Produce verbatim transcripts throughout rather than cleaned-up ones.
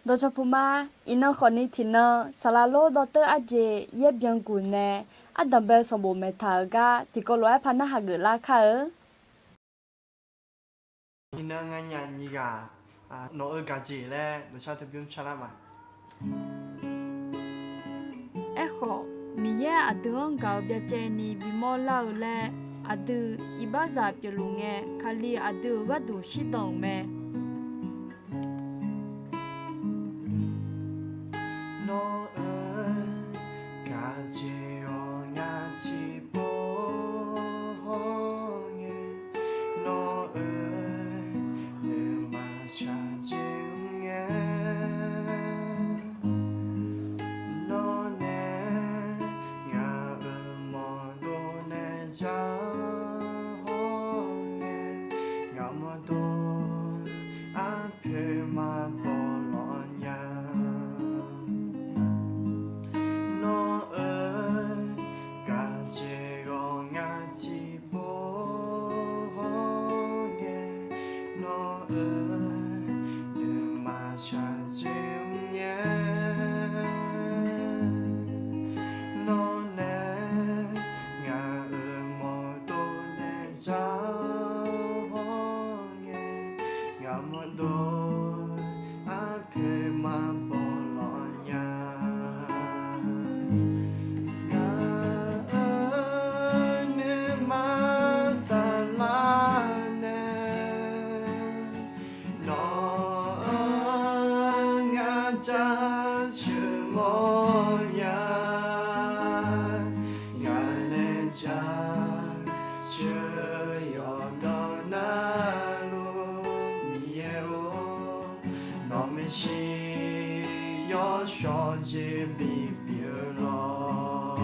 Dawqcawq puq ma, iqnan khawfni tiqnan saqlaq lor dawrteur arjeq yaer byanguq nae ardanq bae-eu sanqbof maeqtaq-euq gar tiqkawv lof-aer par narhaq geuflar kar-eu. Iqnan nganyaf nyiq ghaq nawq-euq gaqjeq laer dawqshar teu bymr sharlar ma. Aerkhawf, Miqyaer aqdui-anr gaq-eu byacaevni bimawr lar-eu laer, aqdui iqbaxzaq pyeufluf ngae, Kali aqdui-euq gharduq shirdan-euq mae. Nawr-eu gaqjeq-awq ngar tiqpov hawr ngae, nawr-eu nuima shaqjeq mr ngae, nawr nae ngaq-euq mawqdov nae jar hawr ngae, ngaq mawqdov arpoeq maqbaw lawq nya. Nawr-eu gaqjeq ghawq ngar tiqpov hawr ngae, nawr-eu nuima shaqjeq mr ngae, nawr nae ngaq-euq mawqdov nae jar hawr ngae, ngaq mawqdov arpoeq maqbaw lawq nya. Ngaq-euq nuima saflar nae, nawq-anr ngar jaceuq mawrnya. Ngaq nae jaceuq yawqnan narluf Miqyaer-or, nawq maeqshi yawshawr jeq bipyeuf lawq.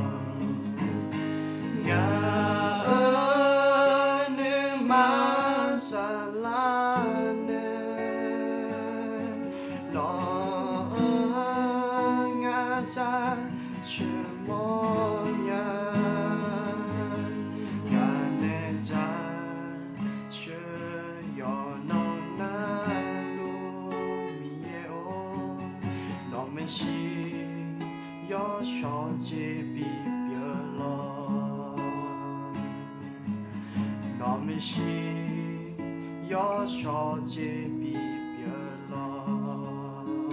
Ngaq-euq nuima saflar nae, nawq-anr ngar jaceuq mawrnya. Ngaq nae jaceuq yawqnan narluf Miqyaer-or, nawq maeqshi yawshawr jeq bipyeuf lawq. Nawq maeqshi yawshawr jeq bipyeuf lawq.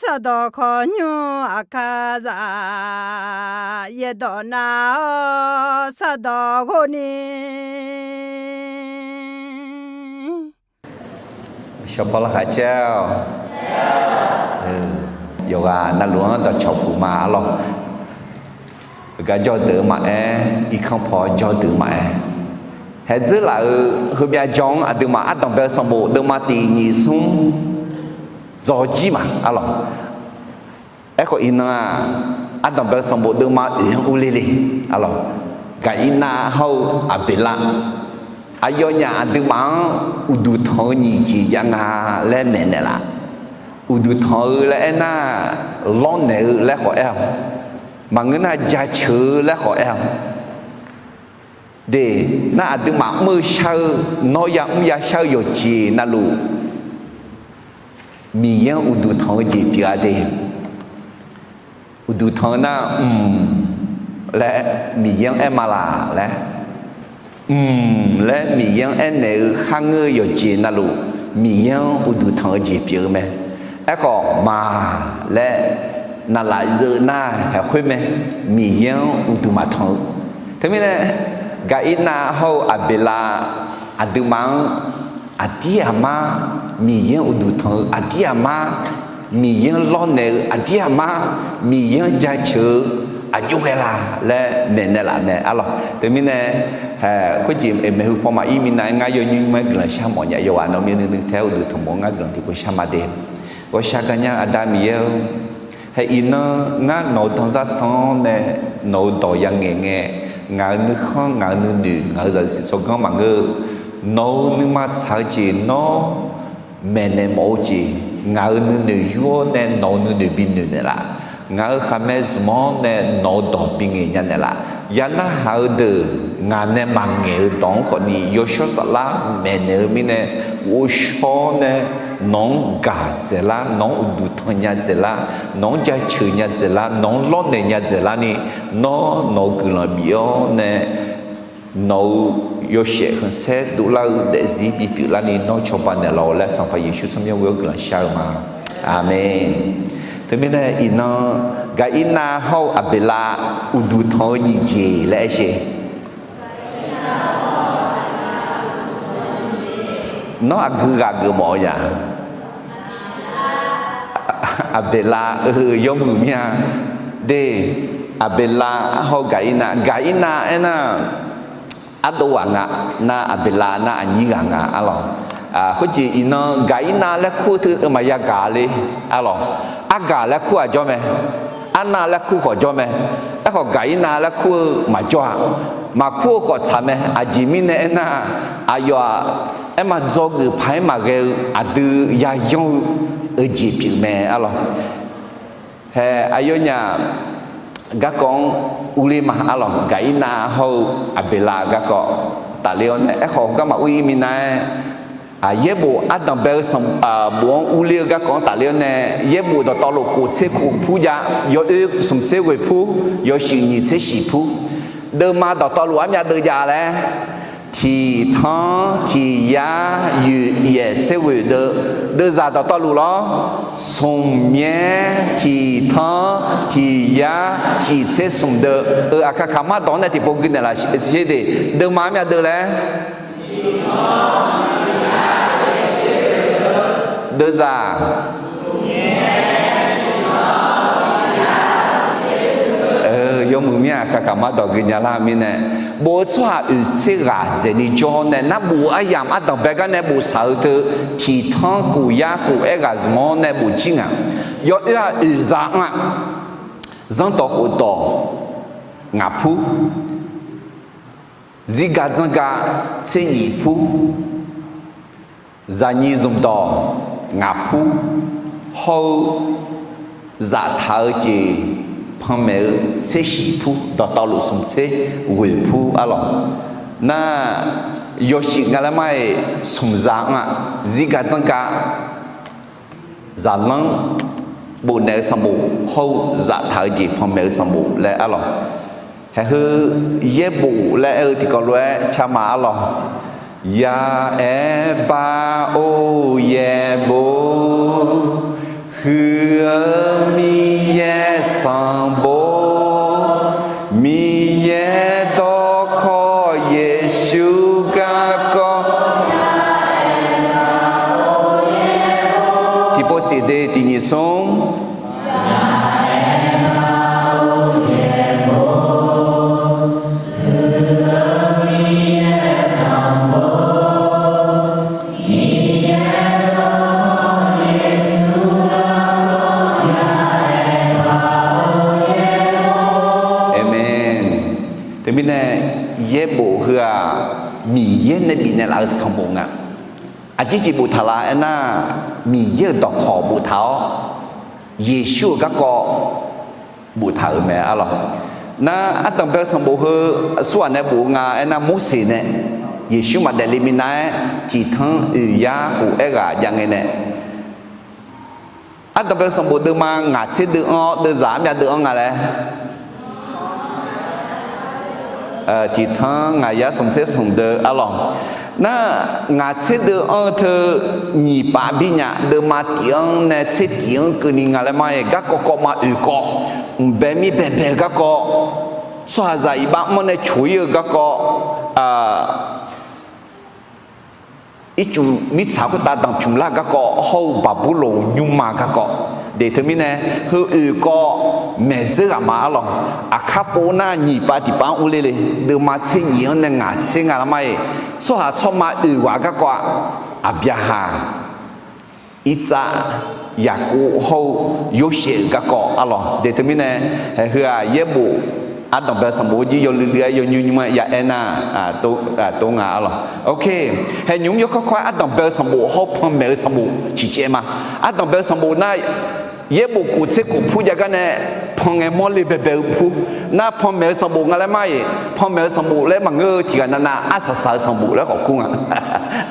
taqdawq khawqnymr aqkar zaq, yaerdawq nav-awr sardawq ghov ni. Shawrpaw larkhaq caer-awq. Yawqghaq navluf-anr dawqcawq puq ma arlawq. Heugar jawrdeuq-eu maqaer, irkanr paw jawrdeuq maqaer, haeqdzeur laf-euq heumyav jan-anr aqduimaf ardanqbae-eu sanqbof deuvma tiq nyiq smr dzaw jir ma arlawq. Aerkhawf iqnan-aq, ardanqbae-eu sanqbof deuvma oeq-anr urler le arlawq. Gaqirnav hawr-eu Aqbeqlav, aqyawfnyaf aqduimaf-anr uqduq tanq-eu nyiq jeq jav nga laer maeqnaeq laf. Uqduq tanq-eu laer aernar, lawrnaeq-eu laer khawf aer-awq. Maqngeur nar jaceuq-eu laer khawf aer-awq. De, nar aqduimaf mr-eu shar-eu, nawr yamr yashar-eu yawqjeq navluf, Miqyaer-anr uqduq tanq-eu jeq pyeuf-a de. Uqduq tanq-eu nar, mq laer Miqyaer-anr aer ma laq laer, mq laer Miqyaer-anr aernaeq-eu kharngeur-eu yawqjeq navluf, Miqyaer-anr uqduq tanq-eu jeq pyeuf-eu mae. Aerkhawf, ma laer naqlaf zeuv nar haeqkhoer mae, Miqyaer-anr uqduq maqtanq-eu. Teumirnae, Gaqirnav hawr-eu Aqbeqlav aqduimaf-anr aqdir aqmar Miqyaer-anr uqduq tanq-eu, aqdir aqmar Miqyaer-anr lawrnaeq-eu, aqdir aqmar Miqyaer-anr jaceuq-eu aqjox ghae la laer maeqnaeq laf mae arlawq. Teumirnae, haeq khoerjeq maeqhu paw maqir minav-aer ngar yawnymr nymr-aer guiqlanq shar mawf nya. Yawqghaq nawq myavnuiv nuiv taef-aer uqduq tanqmawf-eu ngar guiqlanq tiqpov shar ma de. Ghawqshaq gaqnya Aqda Miqyaer-or, haeq iqnan ngar nawq-eu danzar tanr-awr nae nawq-eu dawq yanaeq ngae, ngaq-euq nuikhanr, ngaq-euq nuinoeq, ngaq-euq zaqsiq tsawrganr maqngeur-eu, nawq-euq nuima tsaq-eu jeq nawr maeqnaeq mawf-eu jeq, ngaq-euq nuinoeq yur-awr nae nawq-euq nuinoeq binoeq naeqlaf, ngaq-euq khaqmae zmq-anr nae nawq-eu dawq bingaeq nya naeqlaf, ya narhaq-eu deuq ngaq nae maqngaeq-eu dawq-anr khawfni yawshawr saflar maeqnaeq-eu mirnae, ghovshaw-awr nae nawq-anr gaq dzaeqlar, nawq-anr uqduq tanq nya dzaeqlar, nawq-anr jaceuq nya dzaeqlar, nawq-anr lawrnaeq nya dzaeqlarni, nawr nawq-eu guiqlanq bif-awr nae nawq-eu yawshaef khanqsaer dovlar-eu daefzir bipyeuf larni nawr cawba naeqlaf-awq laer Sanqpaq Yeqsur tsawrmyanr ghoe-awr guiqlanq shar-eu ma. Aqmeq. Teumirnae iqnan Gaqirnav hawr-eu Aqbeqlav uqduq tanq-eu nyiq jeq laer aer sher. Nawr aqgeu ghaq geufmawf-eu ya? Aqbeqlav-eu yawmuiq mir-a. De, Aqbeqlav hawr-eu Gaqirnav, Gaqirnav aernar, ardov ghaq nga, nar Aqbeqlav nar aqnyir ghaq nga arlawq. Khoerjeq iqnan Gaqirnav laer kur-eu teu maqya gaq le arlawq. Argaq laer kur-aq jawr mae, arnav laer kur khawf jawr mae. Aerkhawf Gaqirnav laer kur-eu maqjawr-a. Maqkur-eu khawf tsaq mae. Aqjeq mirnae aernar, aqyawf-aq aer maqdzawgeuf paq-aer maqghae-eu aqdui yayanr-eu, eu jeq pyeuf mae arlawq. Hae, aqyawfnyaf garkawv-anr urler ma arlawq. Gaqirnav hawr-eu Aqbeqlav garkawv tafler-awr nae, aerkhawf garma ur-ir minav-aer, yaerbof ardanqbae-eu sanq, bof-anr urler-eu garkawv-anr tafler-awr nae, yaerbof dawqtawvluf kof tser kof pur jav, yawoer smq tser ghoeq pur, yawshuif nyiq tser shiq pur. Deuvma dawqtawvluf armyav deuv jav laer, tiq tanr tiq yar yoeq yaef tser ghoeq deuv, deuvzaq dawqtawvluf lawr, smq myaer tiq tanr tiq yar shif tser smq deuv-eu aqkaq kaq mar dawq-anr nae tiqpov gui naeqlaf sher de. Deuvma armyav deuv laer, deuvzaq yawmuiq mir-aq, aqkaq kaq mar dawq gui nya lar mirnae, bof-eu tsawrhaq oeq tser ghaq dzaeqni jawr-awr nae, nar bof-eu aryamq ardanqbae gar nae bof saq-eu teu, tiq tanr kof yar khof aer ghaq zmq-awr nae bof jir ngaq. Yawoer-aq oeq za anr-aq, zanrdawq khofdawq ngaq pur, zirgaq dzanrgaq tser nyiq pur, zaqnyiq zmqdawq ngaq pur, hawr-eu zaftaq-eu jeq panmaeq-eu tser shiq pur, dawqtawvluf smq tser ghoeq pur arlawq. Nar, yawshuif nga laer mar-iq smq za anr-aq, zirgaq dzanrgaq zaqlanr bofnaeq-eu sanqbof hawr-eu zaftaq-eu jeq panmaeq-eu sanqbof laer arlawq. Haeqheu yaerbof laer aer-eu tiqkawv lof-aer carma arlawq. Ya'aer bar or yaerbof, Gui-eu Miqyaer sanqbof, Miqyaer dawqkawq Yeqsur garkawv. Tiqpov siq de tiq nyiq smr. Aqmeq. Teumirnae yaerbof heu-aq, Miqyaer nae bifnaeq laf-eu sanqbof nga. Aqjeq jeq boftaq la aernar, Miqyaer-euq dawqkawq boftaq-awr, Yeqsur-euq garkawv boftaq-euq mae arlawq. Nar ardanq bae-eu sanqbof heu aqsurghaq nae bof-eu nga aernar, Morseq nae Yeqsur maqdaef le minav-aer tiqtanq oeq yar khof aerghaq jav ngae nae, ardanq bae-eu sanqbof deuvma ngaq tser deuv anr-awr deuvzaq armyav deuv anr nga laer, tiqtanq ngaq yar smq tser smq deuv arlawq. Nar ngaq tser deuv anr-eu teu nyiq pav bi nya, deuvma tiq anr nae tser tiq anr keuvni nga laer ma-aer, garkawv kawv ma oeq kawv, mqbae mir baebae-eu garkawv, tsawrhaqzaq iqbax mr nae coq-ir-eu garkawv, ircuf mirtsaq khoertav danqpymq lar garkawv hawr-eu Baqburloq nymrma garkawv. De teumirnae heu oeq kawv maeqdzeur ghaq ma arlawq. Aqkar pov nar nyiq pav tiq pav-anr urler le. Deuvma tser nyiq-anr nae ngaq tser nga lar ma-iq, tsawrhaq tsawrma oeq ghaq garkawv-aq, Aqbyaqhaq, Irtsav, Yaqkov hawr-eu Yorsaev-euq garkawv arlawq. De teumirnae, heu-aq yaerbof ardanq bae-eu sanqbof jir yawluiv luiv-aer yawnymr nymr-aer ya aer nar, tov nga arlawq. Ok, haeq nymq mr yawkawr kawr-aer ardanq bae-eu sanqbof hawr-eu panmaeq-eu sanqbof ciqcaev ma. Ardanq bae-eu sanqbof nar, yaerbof kof tser kof pur jav gar nae, pan ngae mawrle baebae-eu pur. Nar panmaeq-eu sanqbof nga laer ma-iq, panmaeq-eu sanqbof laer maqngeur-eu tiq ghaq navnav arsaq saq-eu sanqbof laer khawf kur nga.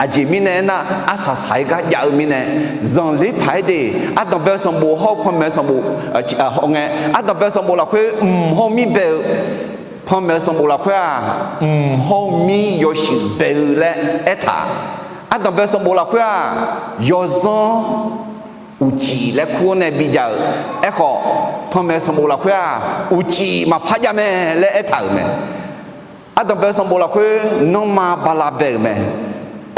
Aqjeq mirnae aernar, arsaq saq-aer gar jav-eu mirnae, zanqler paq-aer de, ardanq bae-eu sanqbof hawr-eu panmaeq-eu sanqbof, hawngae, ardanq bae-eu sanqbof lafkhoer mq hawr-eu mir bae-eu, panmaeq-eu sanqbof lafkhoer-aq, mq hawr-eu mir yawshuif bae-eu laer aertaq. Ardanq bae-eu sanqbof lafkhoer-aq, yawzanr uqcif laer kur-awr nae bijav-euq. Aerkhawf, panmaeq-eu sanqbof lafkhoer-aq, uqcif maqpar jav mae laer aertaq-euq mae. Ardanq bae-eu sanqbof lafkhoer nanrma bala bae-euq mae.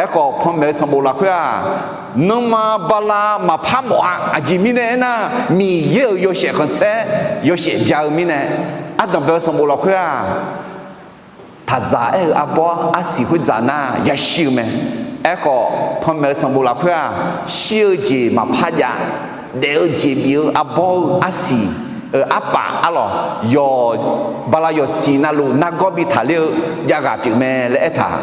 Aerkhawf, panmaeq-eu sanqbof lafkhoer-aq, nanrma bala maqpar mawf-a. Aqjeq mirnae aernar, Miqyaer-euq yawshaef khanqsaer yawshaef bya-eu mirnae, ardanq bae-eu sanqbof lafkhoer-aq, taqdzaq aer-eu arbawr arsiq khoerdzaq nar yashir-eu mae. Aerkhawf, panmaeq-eu sanqbof lafkhoer-aq, shir-eu jeq maqpar jav, daef-eu jeq bif-eu arbawr-eu arsiq, arpaf arlawq, yawq, bala yawqsiq navluf nargawr bi taqler-eu javghaq pyeuf mae laer aertaq.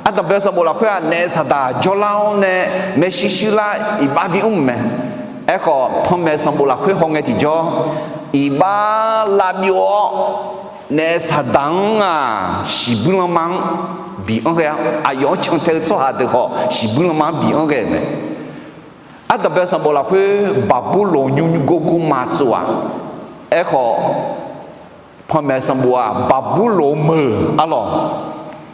Ardanq bae-eu sanqbof lafkhoer-aq, naef saqdaq jawrlar-awr nae maershuir shuir lar iqbax bimr-euq mae. Aerkhawf, panmaeq-eu sanqbof lafkhoer hawngae tiqjawr, iqbax lavbyov-awr, naef saqdaq-anr-aq, shiqbuir lanma-anr bianr ghae-awr, aqyawf-anr cantae-eu tsawrhaq deuq khawf shiqbuir lanma-anr bianr ghae-euq mae. Ardanq bae-eu sanqbof lafkhoer Baqburloq nymr nymr gorgor ma tsov-aq. Aerkhawf, panmaeq-eu sanqbof-aq, Baqburloq meuq arlawq,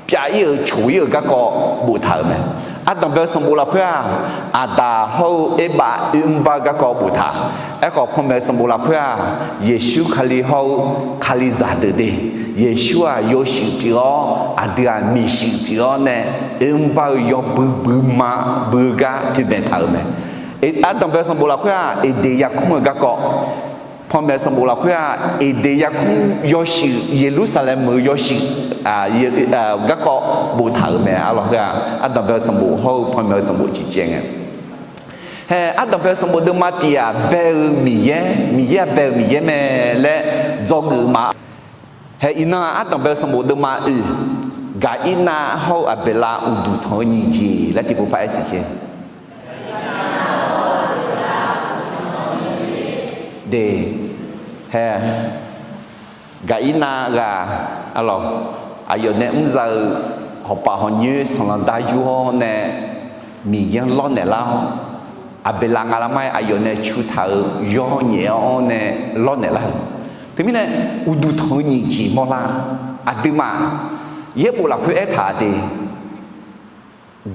pyav-ir-euq coq-ir-euq garkawv boftaq-euq mae. Ardanq bae-eu sanqbof lafkhoer-aq, Aqdaq hawr-eu Erbav oermr bar-eu garkawv boftaq. Aerkhawf, panmaeq-eu sanqbof lafkhoer-aq, Yeqsur Kali hawr-eu Kalizaq deuq de, Yeqsur-aq yawshuif pyeuf-awr, aqdui-aq miqshuif pyeuf-awr nae, oermr bar-eu yawbui buima bui-eu gar toeqmaeq taq-euq mae. Ardanq bae-eu sanqbof lafkhoer-aq, Eqdeq yarkmr-eu garkawv, panmaeq-eu sanqbof lafkhoer-aq, Eqdeq yarkmr yawshuif, Yeqlursaqlaeq meuq-eu yawshuif garkawv boftaq-euq mae. Arlawq heu-aq, ardanq bae-eu sanqbof hawr-eu panmaeq-eu sanqbof ciqcaev ngae. Hae, ardanq bae-eu sanqbof deuvma tiq-aq, bae-eu Miqyaer, Miqyaer-aq bae-eu Miqyaer mae laer dzawgeuf ma. Hae, iqnan-aq, ardanq bae-eu sanqbof deuvma oeq, Gaqirnav hawr-eu Aqbeqlav uqduq tanq-eu nyiq jeq laer tiqpov par-aer siqkhaer. De, hae, Gaqirnav ghaq, arlawq, aqyawf nae mrza-eu hawpaf hawqnyoer sanqlanq dar yur-awr nae Miqyaer-anr lawrnaeq lar-awr, Aqbeqlav nga lar ma-aer aqyawf nae cu taq-euq yawr nyaef-awr nae lawrnaeq lar-euq. Teumirnae, uqduq tanq-eu nyiq jeq mawrlar, aqduimaf yaerbof lafkhoer aertaq de,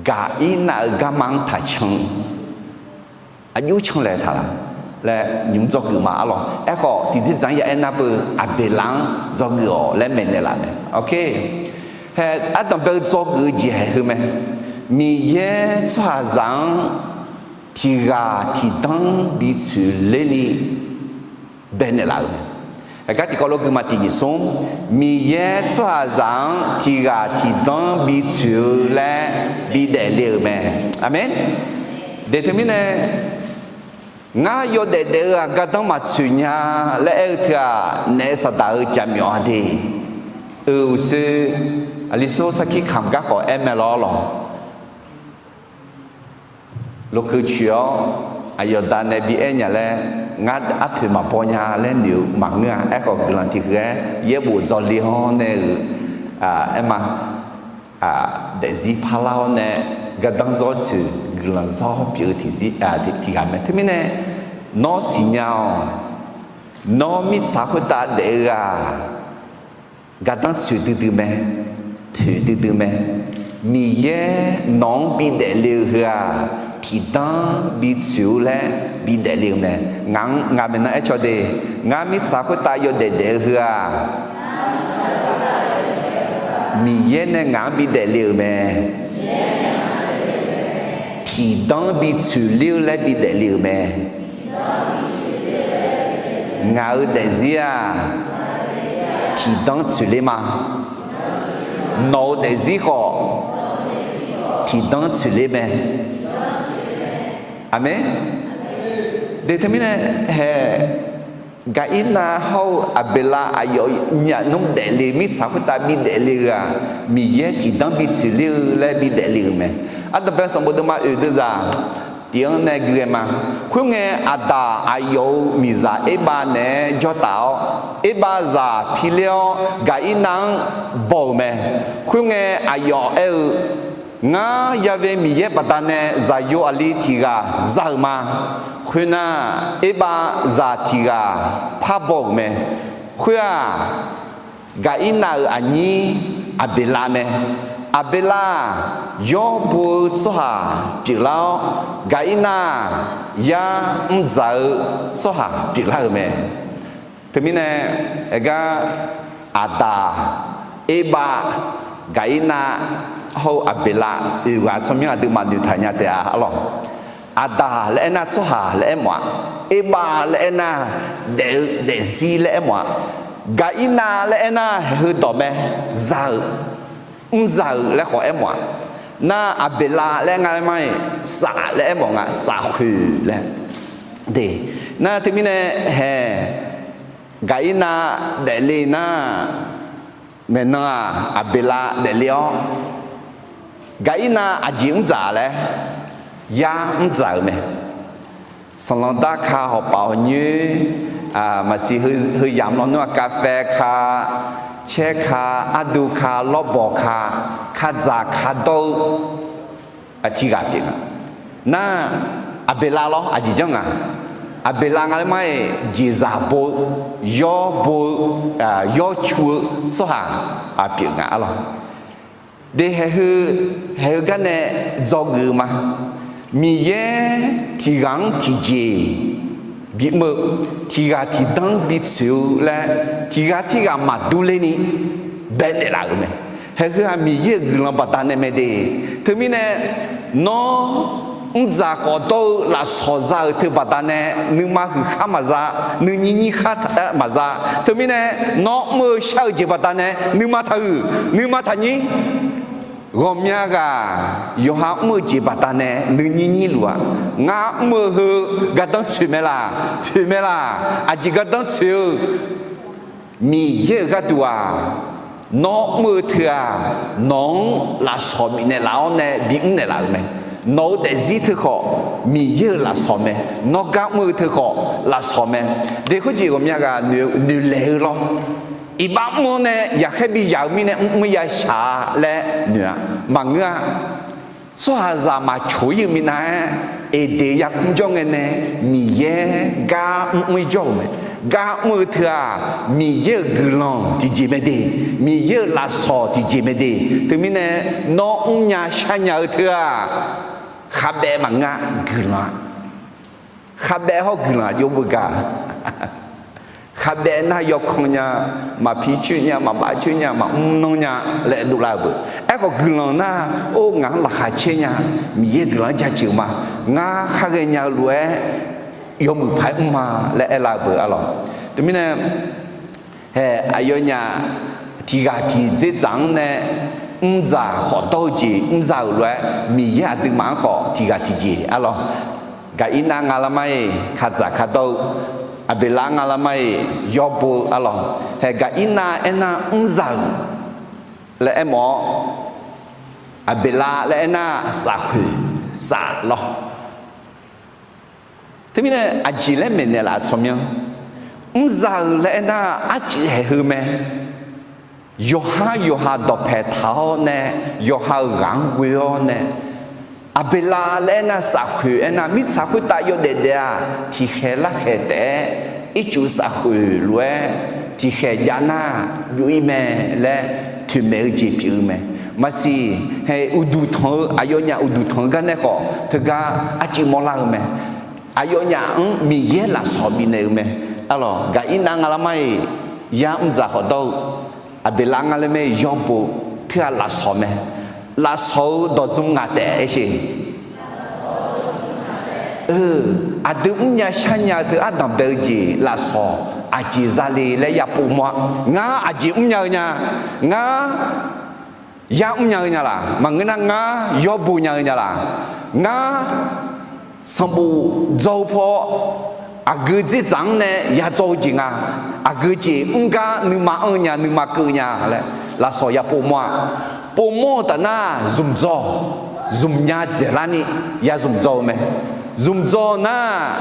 Gaqirnav-euq garma-anr taqcan, aqjox canlaeq taq laf. laer nymr dzawgeuf ma arlawq. Aerkhawf, tiqjeq dzaq-anr ya aernar beu, Aqbeqlav-anr dzawgeuf-awq laer maeqnaeq laf mae. Hae, ardanqbae-eu dzawgeuf-eu jeq haeq heu mae. Miqyaer tsawrhaqzaq-anr tiq ghaq tiq danr bi tsoeq ler ni baenaeq laf-euq mae. Aqgar tiqkawv lof gui ma tiq nyiq smr, Miqyaer tsawrhaqzaq-anr tiq ghaq tiq danr bi tsoeq-eu laer bi daefle-euq mae. Aqmeq. Deuq teumirnae, ngar yawdaef daef-eu-aq gardanr maqtsoeq nya laer aer-eu teu-aq, naef saqdaq-eu jaqmyawf-a de. Euq uqshoe, aqli sor sarkir kamq garkhawf aer mae lawr lawq. Lokeuv coeq-awr aqyawf da nae bi aer nya laer, ngar arpoeq maqbaw nya laer noeq-eu maqngeur-a. Aerkhawf, guiqlanq tiq ghaq-aer yaerbof dzawle-awr nae-euq, aer ma, daefzir parlar-awr nae gardanr zawr tsoeq guiqlanq zawr pyeuf-eu tiq ghaq mae. Teumirnae, nawr siqnya-awq. Nawr mirtsaq khoertav daef-eu-aq, gardanr tsoeq duidui mae, poeq duidui mae. Miqyaer nawq-anr bi daefle-eu heu-aq, tiqdanr bi tsoeq-eu laer bi daefle-eu mae. Ngaq-anr ngaq maeqnan aer caw de. Ngar mirtsaq khoertav yawdaef daef-eu heu-aq, Miqyaer nae ngaq-anr bi daefle-euq mae. Tiqdanr bi tsoeq ler-eu laer bi daefle-euq mae. Ngaq-euq daefzir-aq, tiqdanr tsoeq ler ma. Nawq-euq daefzir khawf, tiqdanr tsoeq ler mae. Aqmeq. Deuq teumirnae hae, Gaqirnav hawr-eu Aqbeqlav aqyawf nyaf nmr daefle mirtsaq khoertav bi daefle-eu-aq, Miqyaer tiqdanr bi tsoeq ler-eu laer bi daefle-euq mae. Ardanqbae sanqbof deuvma oeq deuvzaq tiq-anr nae gui ghae ma. Khoerngae, Aqdaq aqyawf-euq miqzaq Erbav naeq-aer jawr taf-awr, Erbav zaq pi ler-awr Gaqirnav-anr baw-euq mae. Khoerngae, aqyawf aer-eu, Ngar Ya've Miqyaer baqdanae zaqyo aqli tiq ghaq za-euq ma. Khoernar, Erbav zaq tiq ghaq par baw-euq mae. Khoer-aq, Gaqirnav-euq aqnyir Aqbeqlav mae. Aqbeqlav-aq, yawr bo-eu tsawrhaq pyeuflar-awr, Gaqirnav-aq, yar mrdzaq-eu tsawrhaq pyeuflar-euq mae. Teumirnae, aergar Aqdaq, Erbav, Gaqirnav hawr-eu Aqbeqlav oeq ghaq tsawrmyanr aqduimaf noeqtaq nya taef-a arlawq. Aqdaq laer aernar tsawrhaq laer aermawf-a. Erbav laer aernar daef-eu daefzir laer aermawf-a. Gaqirnav laer aernar haeq heu dawq mae, za-euq, mrza-euq laer khawf aermawf-a. Nar Aqbeqlav laer aer nga laer mar-iq, saf laer aermawf nga, safkhoeq laer. De, nar teumirnae haeq, Gaqirnav daefle nar, maeqnan-aq Aqbeqlav daefle-awr, Gaqirnav aqjeq mrdzaq laer, yar mrdzaq-euq mae. Sanqlanq darka hawpaf hawqnyoer, maqsiq heu yamq lawnmr-aq, kavfae ka, caer ka, ardu ka, lawrbawq ka, kadzaq ka dawr-eu tiq ghaq pyeuf nga. Nar, Aqbeqlav lawr aqjeq janr nga. Aqbeqlav nga laer mar-iq jeqzaq bo-eu, yawr bo-eu, yawr cu-eu tsawrhaq pyeuf nga arlawq. De haeq heu, haeq heu garnae dzawgeuf-eu ma. Miqyaer tiq ghaq-anr tiqjeq bimr-eu, tiq ghaq tiqdanr bitsoeq-eu laer, tiq ghaq tirghaq maqdur lerni baenaeq laf-euq mae. Haeq heu-aq Miqyaer-euq guiqlanq baqdanae mae de. Teumirnae, nawr mrdzaq khawf dawr-eu lafsawq za-euq teu baqdanae, nuima huiq khar maqza, nuinyir nyir khar maqza. Teumirnae, nawr mr-eu shar-eu jeq baqdanae nuima taqhuiq, nuima taqnyir. Ghawqmya ghaq yawqha mr-eu jeq baqdanae nuinyir nyir luf-a. Ngar mr-eu heu gardanr tsoeq mae laq, poeq mae laq, aqjeq gardanr tsoeq-eu Miqyaer-euq gharduq-aq, nawr mr-eu teu-aq, nawq-anr lafsawq bifnaeq laf-awr nae bimr naeq laf-euq mae. Nawq-eu daefzir teu khawf, Miqyaer-euq lafsawq mae. Nawr gar mr-eu teu khawf, lafsawq mae. De khoerjeq ghawqmya ghaq noeq, noeqlaeq-eu lawr. Iqbax mr-awr nae yaqkhaer bi yaq-eu mirnae mr mr ya shaq-a laer noeq-a. Maqngeur-a. Tsawrhaqzaq maqcoq-ir-eu minav-aer, Eqdeq yarkmr jawr ngae nae Miqyaer gar mr mr-ir jawr-euq mae. Gar mr-eu teu-aq, Miqyaer-euq guiqlanq tiqjeq mae de, Miqyaer-euq lafsawq tiqjeq mae de. Teumirnae, nawr mrnya sharnya-eu teu-aq, khavbaev maqngeur-a, guiqlanq-a. Khavbaev hawr guiqlanq aqjox beugar. Khavbaev nar yawkan nya, maqpi coer nya, maqbav coer nya, maqmr nanr nya laer dovlar-eu beu. Aerkhawf guiqlanq nar, or ngaq-anr laqkhaq caer nya, Miqyaer guiqlanq-anr jaceuq ma, ngar khar ghaenya-eu lof-aer yawmuiq paq-aer mr ma laer aerlar-eu beu arlawq. Teumirnae, hae, aqyawfnyaf tiqghaq tiqdzerdzaq-anr nae mrdzaq khawf dawr-eu jeq mrza-euq lof-aer Miqyaer aqduimaf-anr khawf tiqghaq tiqjeq arlawq. Gaqirnav nga lar mar-iq kadzaq kadawr-eu, Aqbeqlav nga lar mar-iq yawbo-eu arlawq. Hae, Gaqirnav aernar mrza-euq laer aermawf-awr, Aqbeqlav laer aernar safkhoeq saf lawr. Teumirnae aqjeq laer maeqnaeq laf tsawrmyanr. Mrza-euq laer aernar arcuif haeq heu mae. Yawqhar yawqha dawqpaeq taq-awr nae, yawqha-euq ghaq-anr ghoe-awr nae, Aqbeqlav laer aernar safkhoeq aernar mirtsaq khoertav yawdaef daef-aq tiqkhaeq larkhaeq taef-aer ircuf safkhoeq lof-aer tiqkhaeq jav nar byov-ir mae laer toeqmaeq-eu jeq pyeuf-eu mae. Maqsiq, hae, uqduq tanq-eu, aqyawfnyaf uqduq tanq-eu gar nae khawf teugar arcuif mawrlar-eu mae. Aqyawfnyaf-anr Miqyaer lafsawq bifnaeq-eu mae. Arlawq, Gaqirnav nga lar mar-iq yar mrdzaq khawf dawr-eu, Aqbeqlav nga lar mar-iq yawbo-eu, teughaq lafsawq mae. Lafsawq-eu dawqdzmr ngaq taef aer sher. Aqdui mrnya sharnya-eu teu ardanq bae-eu jeq lafsawq aqjeq zale laer yapov mawr-a. Ngar aqjeq mrnya-eu nya, ngar yar mrnya-eu nya laq, maqngeur nar ngar yawbo nya-eu nya laq, ngar sanqbof dzaw-eu paw aqgeu dzerdzaq-anr nae yadzawr-eu jeq nga, aqgeu jeq mr gar nuima anr-eu nya, nuima keuv nya laer lafsawq yapov mawr-a. Povmawr-eu taf nar zmqdzawr, zmqnya dzaeqlarni ya zmqdzawr-eu mae. Zmqdzawr nar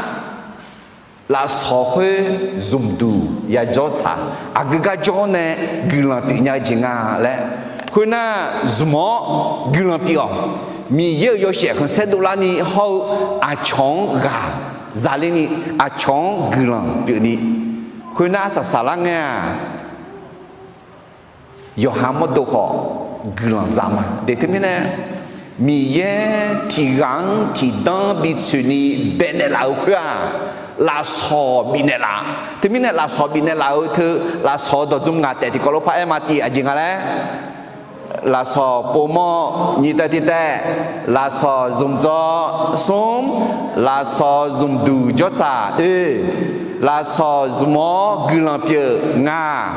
lafsawq khoer zmqduq yajawr tsaq, aqgeu gar jawr nae guiqlanq pyeufnya-eu jeq nga laer. Khoernar zmq-awr guiqlanq pyeuf-awq. Miqyaer-euq yawshaef khanqsaer dovlarni hawr-eu aqcawq-anr ghaq zalerni, aqcawq-anr guiqlanq pyeufni, khoernar arsaq saqlar ngae-aq, yawqha mawrdo khawf guiqlanq za ma. Deuq teumirnae, Miqyaer tiqghaq-anr tiqdanr bitsoeqni baenaeq laf-euq khoer-aq, lafsawq bifnaeq laf. Teumirnae lafsawq bifnaeq laf-eu teu, lafsawq-eu dawqdzmr ngaq taef tiqkawv lof par aer ma tiv aqjeq nga laer, lafsawq povmawr nyiq taev tiq taev, lafsawq zmqdzawr smr, lafsawq zmqduq jawr tsaq oe, lafsawq zmq-awr guiqlanq pyeuf ngaq,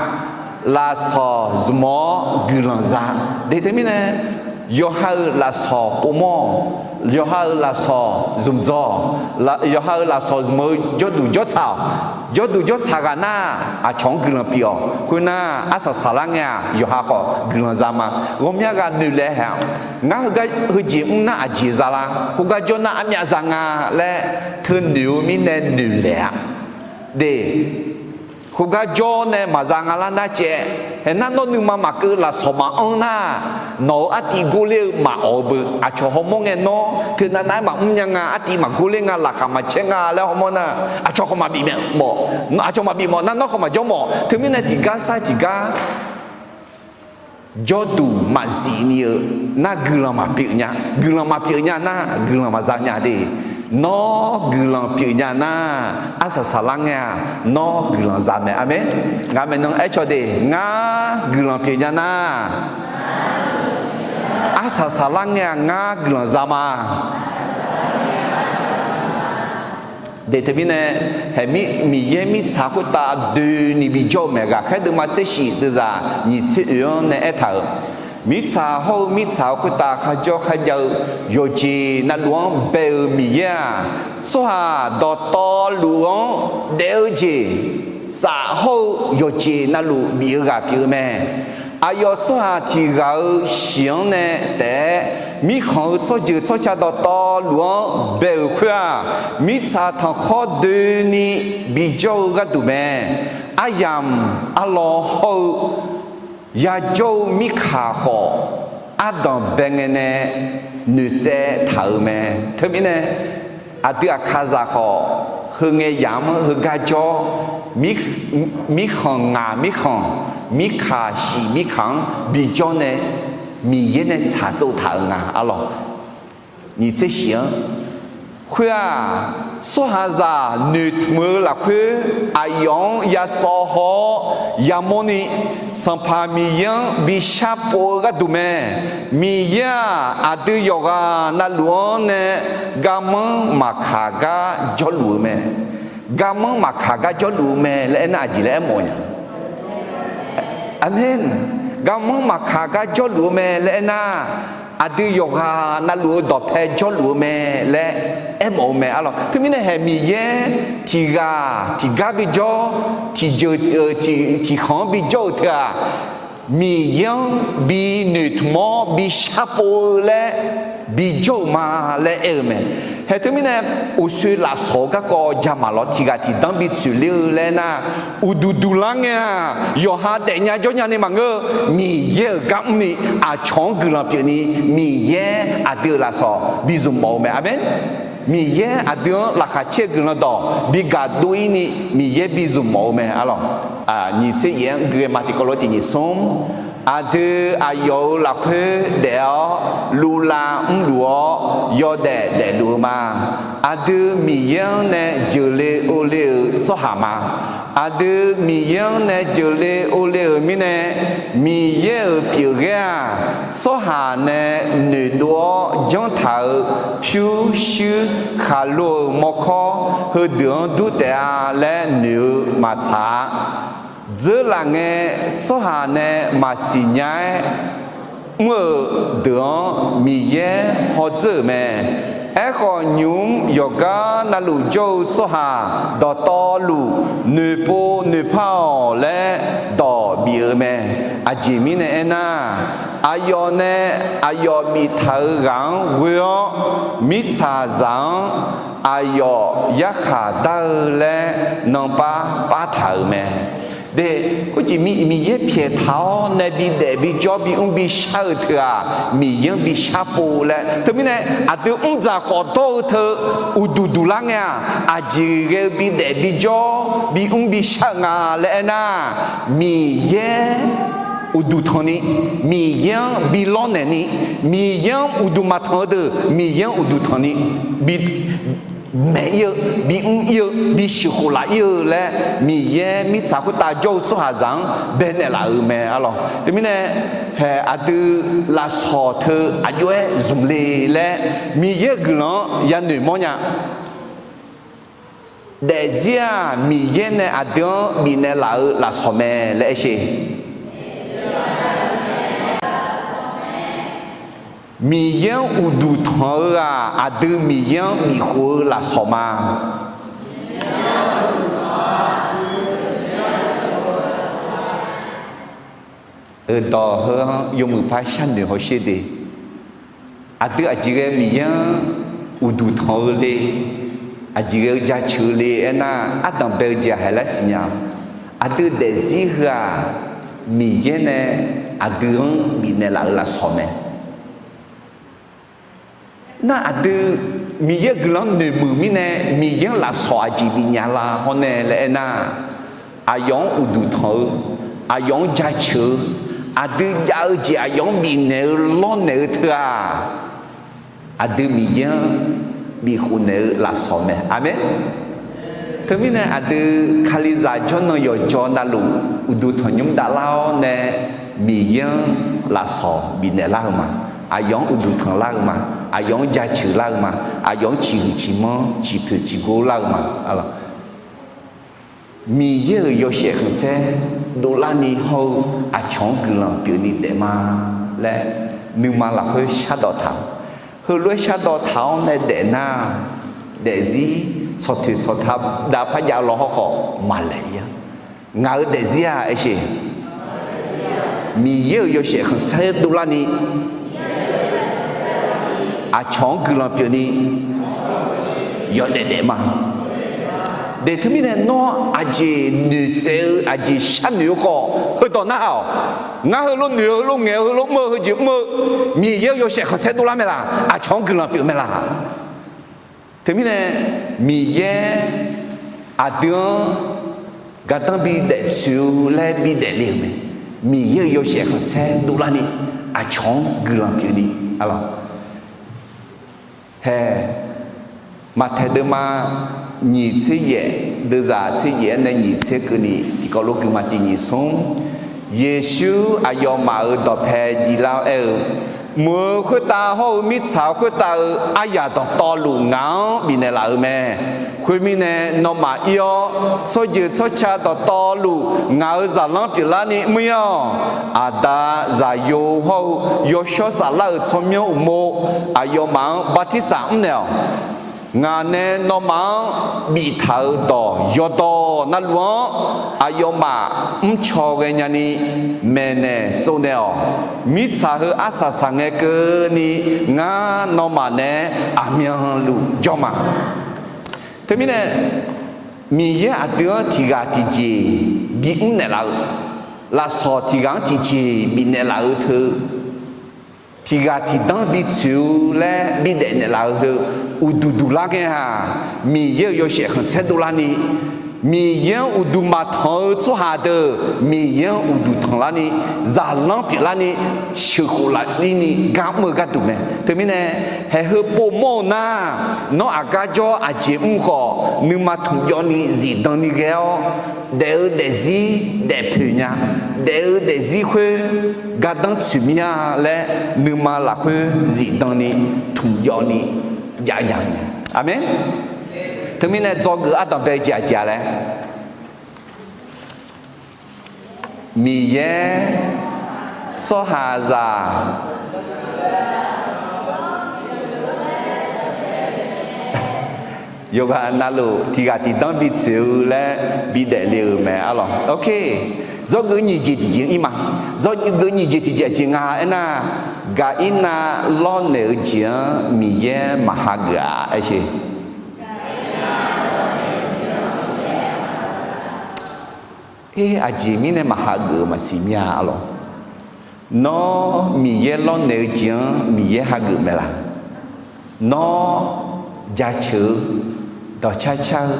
lafsawq zmq-awr guiqlanq za. Deuq teumirnae, yawqha-euq lafsawq povmawr, yawqha-euq lafsawq zmqdzawr, yawqha-euq lafsawq zmq-eu jawrduq jawr tsaq-awq. Jawrduq jawr tsaq ghaq nar aqcawq-anr guiqlanq pyeuf-awq. Khoernar arsaq saqlar ngae-aq yawqha khawf guiqlanq za ma. Ghawqmya ghaq noeqlaeq haeq-a, ngar heugar heujeq mr nar aqjeq za lar, khoergar jawr nar armyav za nga laer teunoeq-eu mirnae noeqlaeq-a. Deuq, khoergar jawr nae maqza nga lar nar caev, haeq nar nawr nuima maqkeuv lafsawq maqanr nar, nawq-euq artiv gorler-eu maqawq-eu beu. Aqcawq hawmawr ngae nawr teunav nav-aer maqmr nya nga, artiv maqgorler nga, laqkhaq maqcaer nga laer hawmawr nar, aqcawq khawf maqbif mawf, aqcawq maqbif mawf nar nawr khawf maqjawr mawf. Teumirnae tiqgar sar tiqgar jawrduq maqzif ni-eu nar guiqlanq maqpyeuf nya. Guiqlanq maqpyeuf nya nar guiqlanq maqza nya de. Nawr guiqlanq pyeuf nya nar, arsaq saqlar ngae-aq nawr guiqlanq za mae. Aqmeq. Ngaq maeqnan aercaw de, ngar guiqlanq pyeuf nya nar, arsaq saqlar ngae-aq ngar guiqlanq za ma. Deuq teumirnae, haeq, Miqyaer mirtsaq khoertav doeni bijawr-eu mae. Ghaqkhaer deuvma tser shif deuvzaq nyiq tser oeq-anr nae aertaq-euq, mirtsaq hawr-eu mirtsaq-eu khoertav kharjawr kharjav-eu yawqjeq navluf-anr bae-euq Miqyaer-aq, tsawrhaq dawqtawvluf-anr daef-eu jeq saf hawr-eu yawqjeq navluf bif-eu ghaq pyeuf-eu mae. Aqyawf tsawrhaq tiq ghaq-euq shiq-anr nae taef-aer mirkhanq-eu tsawrjeuq tsawrca dawqtawvluf-anr bae-euq khoer-aq, mirtsaq tanqkhawr doeni bijawr-eu gharduq mae. Aryamq arlawr hawr-eu yajawr-eu mirkaq khawf, ardanq bae ngae nae noeqtsaev taq-euq mae. Teumirnae, aqdui aqkaqzaq khawf, heu ngae yamq-anr heugar jawr, mirkhanq ngaq mirkhanq, mirkaq shiq mirkaq-anr bijawr nae, Miqyaer nae tsaqtsov taq-euq nga arlawq. Nyiq tser shiq-anr Khoer-aq, tsawrhaqzaq noeqtmq-eu lafkhoer aqyawf-anr yasawv haw-awr yamawrni, Sanqpaq Miqyaer-anr bi sharpov-eu gharduq mae. Miqyaer-aq, aqdui yawqghaq navluf-anr nae garmanr maqkaq gar jawrluf-eu mae. Garmanr maqkaq gar jawrluf-eu mae laer aernar, aqjeq laer aermawf-eu nya? Aqmeq. Garmanr maqkaq gar jawrluf-eu mae laer aernar, aqdui yawqghaq navluf-eu dawqpae jawrluf-eu mae laer aermawf-eu mae arlawq. Teumirnae haeq Miqyaer tiqghaq tiqgar bijawr, tiqjeuq tiqkhanq-anr bijawr-eu teu-aq, Miqyaer-anr bi noeqtmq-awr bi sharpov-eu laer bijawr-euq ma laer aer-eu mae. Haeq teumirnae uqshoe lafsawq-eu garkawv jaqmaq lawr tiqghaq tiqdanr bitsoeq ler-eu laer nar, uqduq duq lar ngae-aq yawqha daefnya jawrnya ni maqngeur-eu, Miqyaer-euq gar mrni aqcawq-anr guiqlanq pyeufni Miqyaer aqdui-euq lafsawq bi zmq mawf-eu mae. Aqmeq. Miqyaer aqdui-anr laqkhaq caer-eu guiqlanq dawq bi gaqdov-ir ni Miqyaer bi zmq mawf-eu mae arlawq. Nyiq tser yaef-anr gui-aer ma tiqkawv lof tiq nyiq smr. Aqdui aqyawf-euq lafkhoer daef-awr luvlav mrluf-awr yawdaef daefluf-eu ma. Aqdui Miqyaer-anr nae jeuqle ovle-euq tsawrhaq ma. Aqdui Miqyaer-anr nae jeuqle ovle-euq mirnae, Miqyaer-euq pyeufghaer-aq, tsawrhaq nae noeqdov-awr janrtaq-euq pyur shuir khaqlo-euq mawrkawr heudeuq-anr dur taef-a laer noeq-eu maqtsaq-a. Dzeurlaf ngae, tsawrhaq nae maqsiq nya-aer mr-euq deuq-anr Miqyaer hawdzeur-euq mae. Aerkhawf, nymq-mr yawqgar navluf jawr-eu tsawrhaq dawqtawvluf noeqpov noeqpar-awq laer dawq bif-eu mae. Aqjeq mirnae aernar, aqyawf nae aqyawf biftaq-euq ghaq-anr ghoe-awr, mirtsaqzaq-anr aqyawf yarkhaq dar-eu laer nanpar partaq-euq mae. De, khoerjeq Miqyaer pyaeqtaq-awr nae bidaef bijawr bimr bishar-eu teu-aq, Miqyaer-anr bishar pov laer. Teumirnae aqdui mrdzaq khawf dawr-eu teu uqduq duq lar ngae-aq, aqjeq ghae-eu bidaef bijawr bimr bishar-eu nga laer aernar, Miqyaer uqduq tanqni, Miqyaer-anr bi lawrnaeq ni, Miqyaer-anr uqduq maqtanq-eu deuq Miqyaer-anr uqduq tanqni, bi maeq-ir-eu, bimr ir-eu, bisheuq khof laf-ir-eu laer Miqyaer mirtsaq khoertav jawr-eu tsawrhaqzaq-anr baenaeq laf-euq mae arlawq. Teumirnae haeq aqdui lafsawq teu aqjox-aer zmq le laer Miqyaer-euq guiqlanq-anr yanoeq mawrnya. Daefzir-aq, Miqyaer nae aqdui-anr bifnaeq laf-eu lafsawq mae laer aer sher. Miqyaer-anr uqduq tanq-eu-aq, aqdui Miqyaer-anr bifkhof-eu lafsawq ma. Eudawq heu-anr yawmuiq par sharnoeq hawsher de. Aqdui aqjeq ghae Miqyaer-anr uqduq tanq-eu le, aqjeq ghae-eu jaceuq-eu le aernar, ardanq bae-eu jeq-aq haeq laer siqnya. Aqdui daefzir heu-aq, Miqyaer nae aqdui-anr bifnaeq laf-eu lafsawq mae. Nar aqdui Miqyaer-euq guiqlanq-anr noeqmuiq mirnae, Miqyaer-anr lafsawq aqjeq bifnya la hawr nae laer aernar, aqyawf-anr uqduq tanq-eu, aqyawf-anr jaceuq-eu, aqdui jav-eu jeq aqyawf-anr bifnaeq-eu lawrnaeq-eu teu-aq, aqdui Miqyaer-anr bifkhof naeq-eu lafsawq mae. Aqmeq. Teumirnae aqdui Kalizaq jawrnan yawqjawr navluf uqduq tanqnymr davlar-awr nae Miqyaer-anr lafsawq bifnaeq lar-eu ma. Aqyawf-anr uqduq tanq lar-eu ma. Aqyawf-anr jaceuq lar-eu ma. Aqyawf-anr ciqhuiq ciqmanr ciqpoeq ciqgor lar-eu ma. Miqyaer-euq yawshaef khanqsaer dovlarni hawr-eu aqcawq-anr guiqlanq pyeufni daef ma laer nuima lafkhoer shardawq taq-awr, heulof-aer shardawq taq-awr nae daef nar, daefzir tsawqtoeq tsawqtav dav par jav-eu law hawrkhawf maqlaeq-ir-a. Ngaq-euq daefzir-aq aersheq, Miqyaer-euq yawshaef khanqsaer dovlarni aqcawq-anr guiqlanq pyeufni yawdaef daef ma. Daef teumirnae nawr aqjeq noeqtsaev-eu aqjeq sharnoeq-eu khawf heudawq narhaq-awq. Ngar heulof noeq-eu, heulof ngaeq-eu, heulof mr-eu, heujeq mr-eu, Miqyaer-euq yawshaef khanqsaer dovlar mae laq? Aqcawq-anr guiqlanq pyeuf mae laq? Teumirnae Miqyaer aqdui-anr gardanr bidaef tsoeq-eu laer bidaef le-euq mae. Miqyaer-euq yawshaef khanqsaer dovlarni aqcawq-anr guiqlanq pyeufni, arlawq, hae, Maqtaeq deuvma nyiq tser yaef, deuvzaq tser yaef-aer nae nyiq tser keuvni tiqkawv lof guima tiq nyiq smr. Yeqsur aqyawfmaf-euq dawqpae jiflar-awr aer-eu, Mq-euq khoertav hawr-eu mirtsaq khoertav-euq aryaq dawqtawvluf ngaq-anr bifnaeq laf-euq mae. Khoermirnae, nawmaf ir-awr, tsawrjeuq tsawrca dawqtawvluf ngaq-euq zaqlanr pyeuflarni mr-ir-awq. Aqda, Zaqyo hawr-eu Yawshawr Saflar-euq tsawrmyanr uqmov aqyawfmaf-anr bartirsaq mrnaeq-awq. Ngaq nae nawmaf-anr biftaq-euq dawq yawqdawq navluf-anr aqyawfmaf mrcaw ghaenya ni maeqnaeq tsovnaeq-awq. Mirtsaq heu arsaq saqngae keuvni ngar nawmaf nae aqmyanluf jawr ma. Teumirnae, Miqyaer aqdui-anr tiqghaq tiqjeq bimr naeqlaf-eu, lafsawq tiqghaq-anr tiqjeq bifnaeq laf-eu teu, tiqghaq tiqdanr bitsoeq-eu laer bidaef naeqlaf-eu heu, uqduq duq lar ngae-aq, Miqyaer-euq yawshaef khanqsaer dovlarni, Miqyaer-anr uqduq maqtanq-eu tsawrhaq deuq Miqyaer-anr uqduq tanqlarni, zaqlanr pyeuflarni, sheuqkhof lafni gar mr-eu gharduq mae. Teumirnae, haeq heu povmawr-eu nar, nawr aqgar jawr aqjeq mr khawf, nuima tmqjawvni zifdan ni ghae-awr, daef-eu daefzir daefpoeq nya, daef-eu daefzir khoer gardanr tsoeq mir-a laer, nuima lafkhoer zifdan ni tmqjawvni jav jav-eu mae. Aqmeq. Teumirnae dzawgeuf ardanqbae jeq aqjeq-a laer, Miqyaer tsawrhaqzaq yawqghaq navluf tiqghaq tiqdanr bitsoeq-eu laer bidaef le-euq mae arlawq. Ok, dzawgeuf nyiq jeq tiqjeq-anr ir ma. Dzawgeuf nyiq jeq tiqjeq aqjeq nga aernar, Gaqirnav lawrnaeq-eu jeq-anr Miqyaer maqhageuf-a aer sher. Her aqjeq mirnae maqhageuf-eu maqsiq mir-a arlawq. Nawr Miqyaer lawrnaeq-eu jeq-anr Miqyaer hageuf mae laq? Nawr jaceuq-eu, dawqcar car-eu,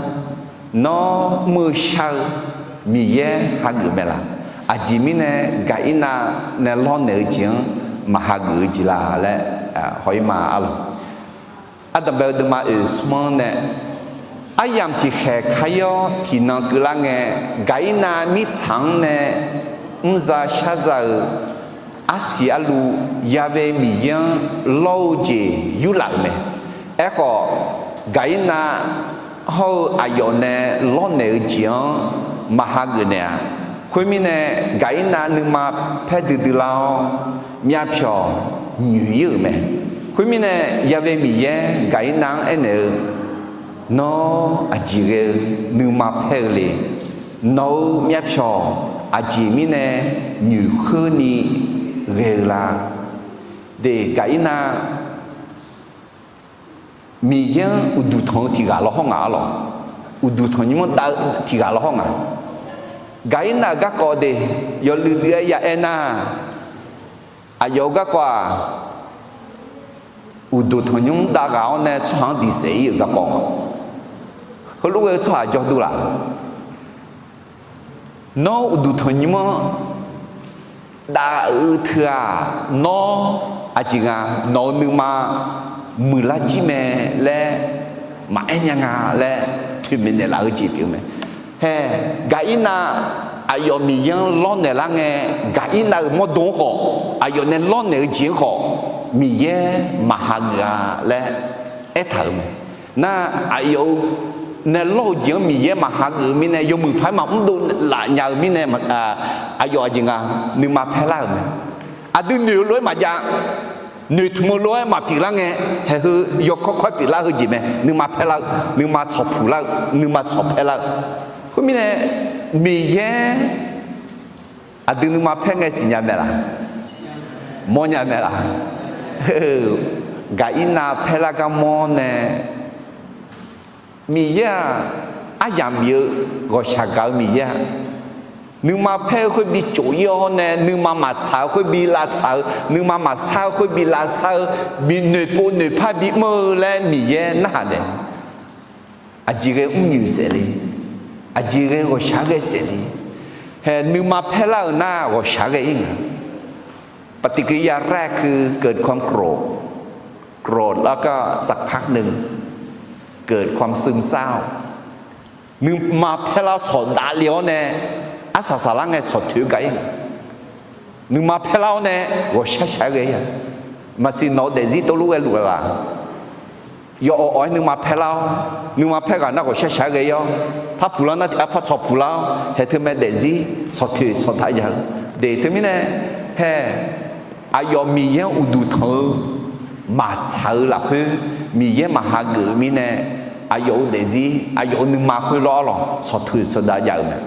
nawr mr-eu shar-eu Miqyaer hageuf mae laq? Aqjeq mirnae Gaqirnav nae lawrnaeq-eu jeq-anr maqhageuf-eu jeq la laer haw-ir ma arlawq. Ardanqbae-eu deuvma oeq smr-anr nae, aryamq tiqkhaeq kar-ir-awr tiqnan keuvlar ngae, Gaqirnav mirtsaq-anr nae mrza sharza-euq arsiq arlu Ya'we Miqyaer-anr lawr-eu jeq yurlaf-euq mae. Aerkhawf, Gaqirnav hawr-eu aqyawf nae lawrnaeq-eu jeq-anr maqhageuf naeq-a. Khoermirnae, Gaqirnav nuima paer duidui lar-awr, myavpyawq nyoeq-ir-euq mae. Khoermirnae, Ya'we Miqyaer Gaqirnav-anr aernaeq-eu, Nawr aqjeq ghae-eu nuima paer-eu le? Nawq-euq myavpyawq aqjeq mirnae nyoeqkheurni ghae-eu la? De, Gaqirnav Miqyaer-anr uqduq tanq-eu tiqghaq lawr hawr ngaq arlawq. Uqduq tanqnymr-anr dav-eu tiqghaq lawr hawr ngaq. Gaqirnav-euq garkawv de, yawluiv luiv-aer ya aer nar, aqyawf-euq garkawv-aq, uqduq tanqnymr dav ghaq-awr nae tsawrhaq-anr diqsaef-ir-euq garkawv. Heulof ghae-eu tsawrhaq jawr dur laq? Nawr uqduq tanqnymr-anr dav-eu teu-aq, nawr aqjeq nga, nawq-euq nuima muiqlar jir mae laer maqaer nya nga laer toeqmaeq naeqlaf-eu jeq pyeuf-eu mae. Hae, Gaqirnav aqyawf Miqyaer-anr lawrnaeq lar ngae, Gaqirnav-euq mawrdo-anr khawf, aqyawf nae lawrnaeq-eu jeq-anr khawf, Miqyaer maqhageuf-a laer aertaq-euq mae. Nar, aqyawf-euq nae lawr-eu jeq-anr Miqyaer maqhageuf-eu mirnae, yawmuiq paq-aer maqmr dovlaf nya-eu mirnae, aqyawf aqjeq nga, nuima paer lar-euq mae. Aqdui noeq-eu lof-aer maqjav, noeqtmq-eu lof-aer maqpyeuf lar ngae, haeq heu yawkawr kawr-aer pyeuflar heu jeq mae. Nuima paer lar-eu, nuima tsawqpuq lar-eu, nuima tsawq paer lar-eu. Khoermirnae, Miqyaer aqdui nuima paer ngae siqnya mae laq? Mawrnya mae laq? Gaqirnav paer lar gar mawr nae, Miqyaer-aq, aryamq bif-eu ghawqshaq gaq-eu Miqyaer-aq, nuima paer-eu khoer bi cof-ir-awr nae, nuima maqtsaq-eu khoer bi lavtsaq-eu, nuima maqsar-eu khoer bi lavsar-eu, bi noeqpov noeqpar bimr-eu laer Miqyaer narhaq naeq. Aqjeq ghae mrnyoeq saef le? Aqjeq ghae ghawqshaq ghae saef le? Hae, nuima paer lar-euq nar ghawqshaq ghae-ir nga. ปฏิกิริยาแรกคือเกิดความโกรธ โกรธแล้วก็สักพักหนึ่ง เ เกิดความซึมเศร้า nuima paerlar-awr tsawq davle-awr nae, arsaq saqlar ngae tsawq toeq gaq-ir, nuima paerlar-awr nae ghawqshaq shaq-aer ghae-ir-a. Maqsiq nawq-eu daefzir tawvluf ghae luf-a laq? Yawf awq awq-aer nuima paerlar-awr, nuima paer ghaq nar ghawqshaq shaq-aer ghae-ir-awr, par puqlar nar tiq ghaq par tsawq puqlar-awr, haeq teu mae daefzir tsawq toeq tsawq taq ya-eu de. Teumirnae, hae, aqyawf Miqyaer-anr uqduq tanq-eu maqtsaq-eu lafkhoer, Miqyaer maqhageuf-eu mirnae, aqyawf-euq daefzir aqyawf-euq nuima khoerlof-aer lawq tsawq toeq tsawq dav jav-euq mae.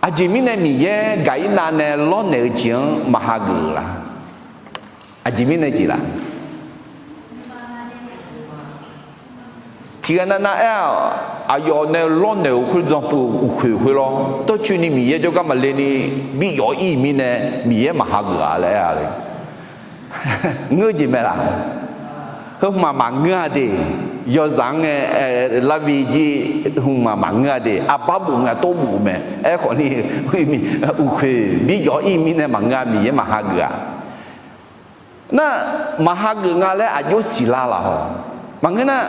Aqjeq mirnae Miqyaer Gaqirnav nae lawrnaeq-eu jeq-anr maqhageuf-euq la? Aqjeq mirnae jeq la? Tiqghaq navnav aer-aq, aqyawf nae lawrnaeq-euq khoer dzan pov-eu uqkhoeq khoerlawr, dawrcoeni Miqyaer jawrgar maqle ni bi yawf-ir mirnae Miqyaer maqhageuf-a laer aer-a le. Ngeur jeq mae laq? Heu hmq maqngeur-a de. Yawzaq-anr ngae, larvi jir hmq maqngeur-a de. Aqbar bof ngae aqtov bof mae. Aerkhawf ni, uqkhoeq bi yawf-ir mirnae maqngeur-a, Miqyaer maqhageuf-a. Nar, maqhageuf nga laer aqjox siqlar laf-awq. Maqngeur nar,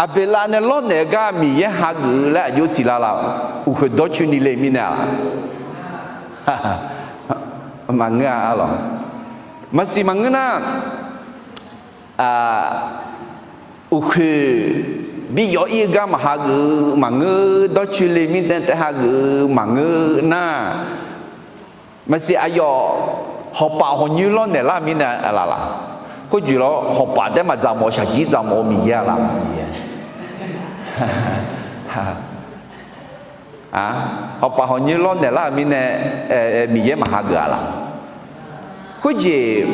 Aqbeqlav nae lawrnaeq-eu gar Miqyaer hageuf-eu laer aqjox siqlar laf-awq. Uqkhoeq dawrcoeni le mirnae-aq, maqngeur-a arlawq. Maqsiq maqngeur nar, uqkhoeq bi yawf-ir-eu gar maqhageuf-eu maqngeur, dawrcoeni le mirnae taef hageuf-eu maqngeur nar, maqsiq aqyawf hawqpaf hawqnyoer lawrnaeq lar mirnae laf laq? Khoerjeq lawr hawqpaf taef maqdzaq mawf-eu shaqjir dzaq mawf-eu Miqyaer-a laq? Miqyaer, hawqpaf hawqnyoer lawrnaeq lar-euq mirnae Miqyaer maqhageuf-a laq? Khoerjeq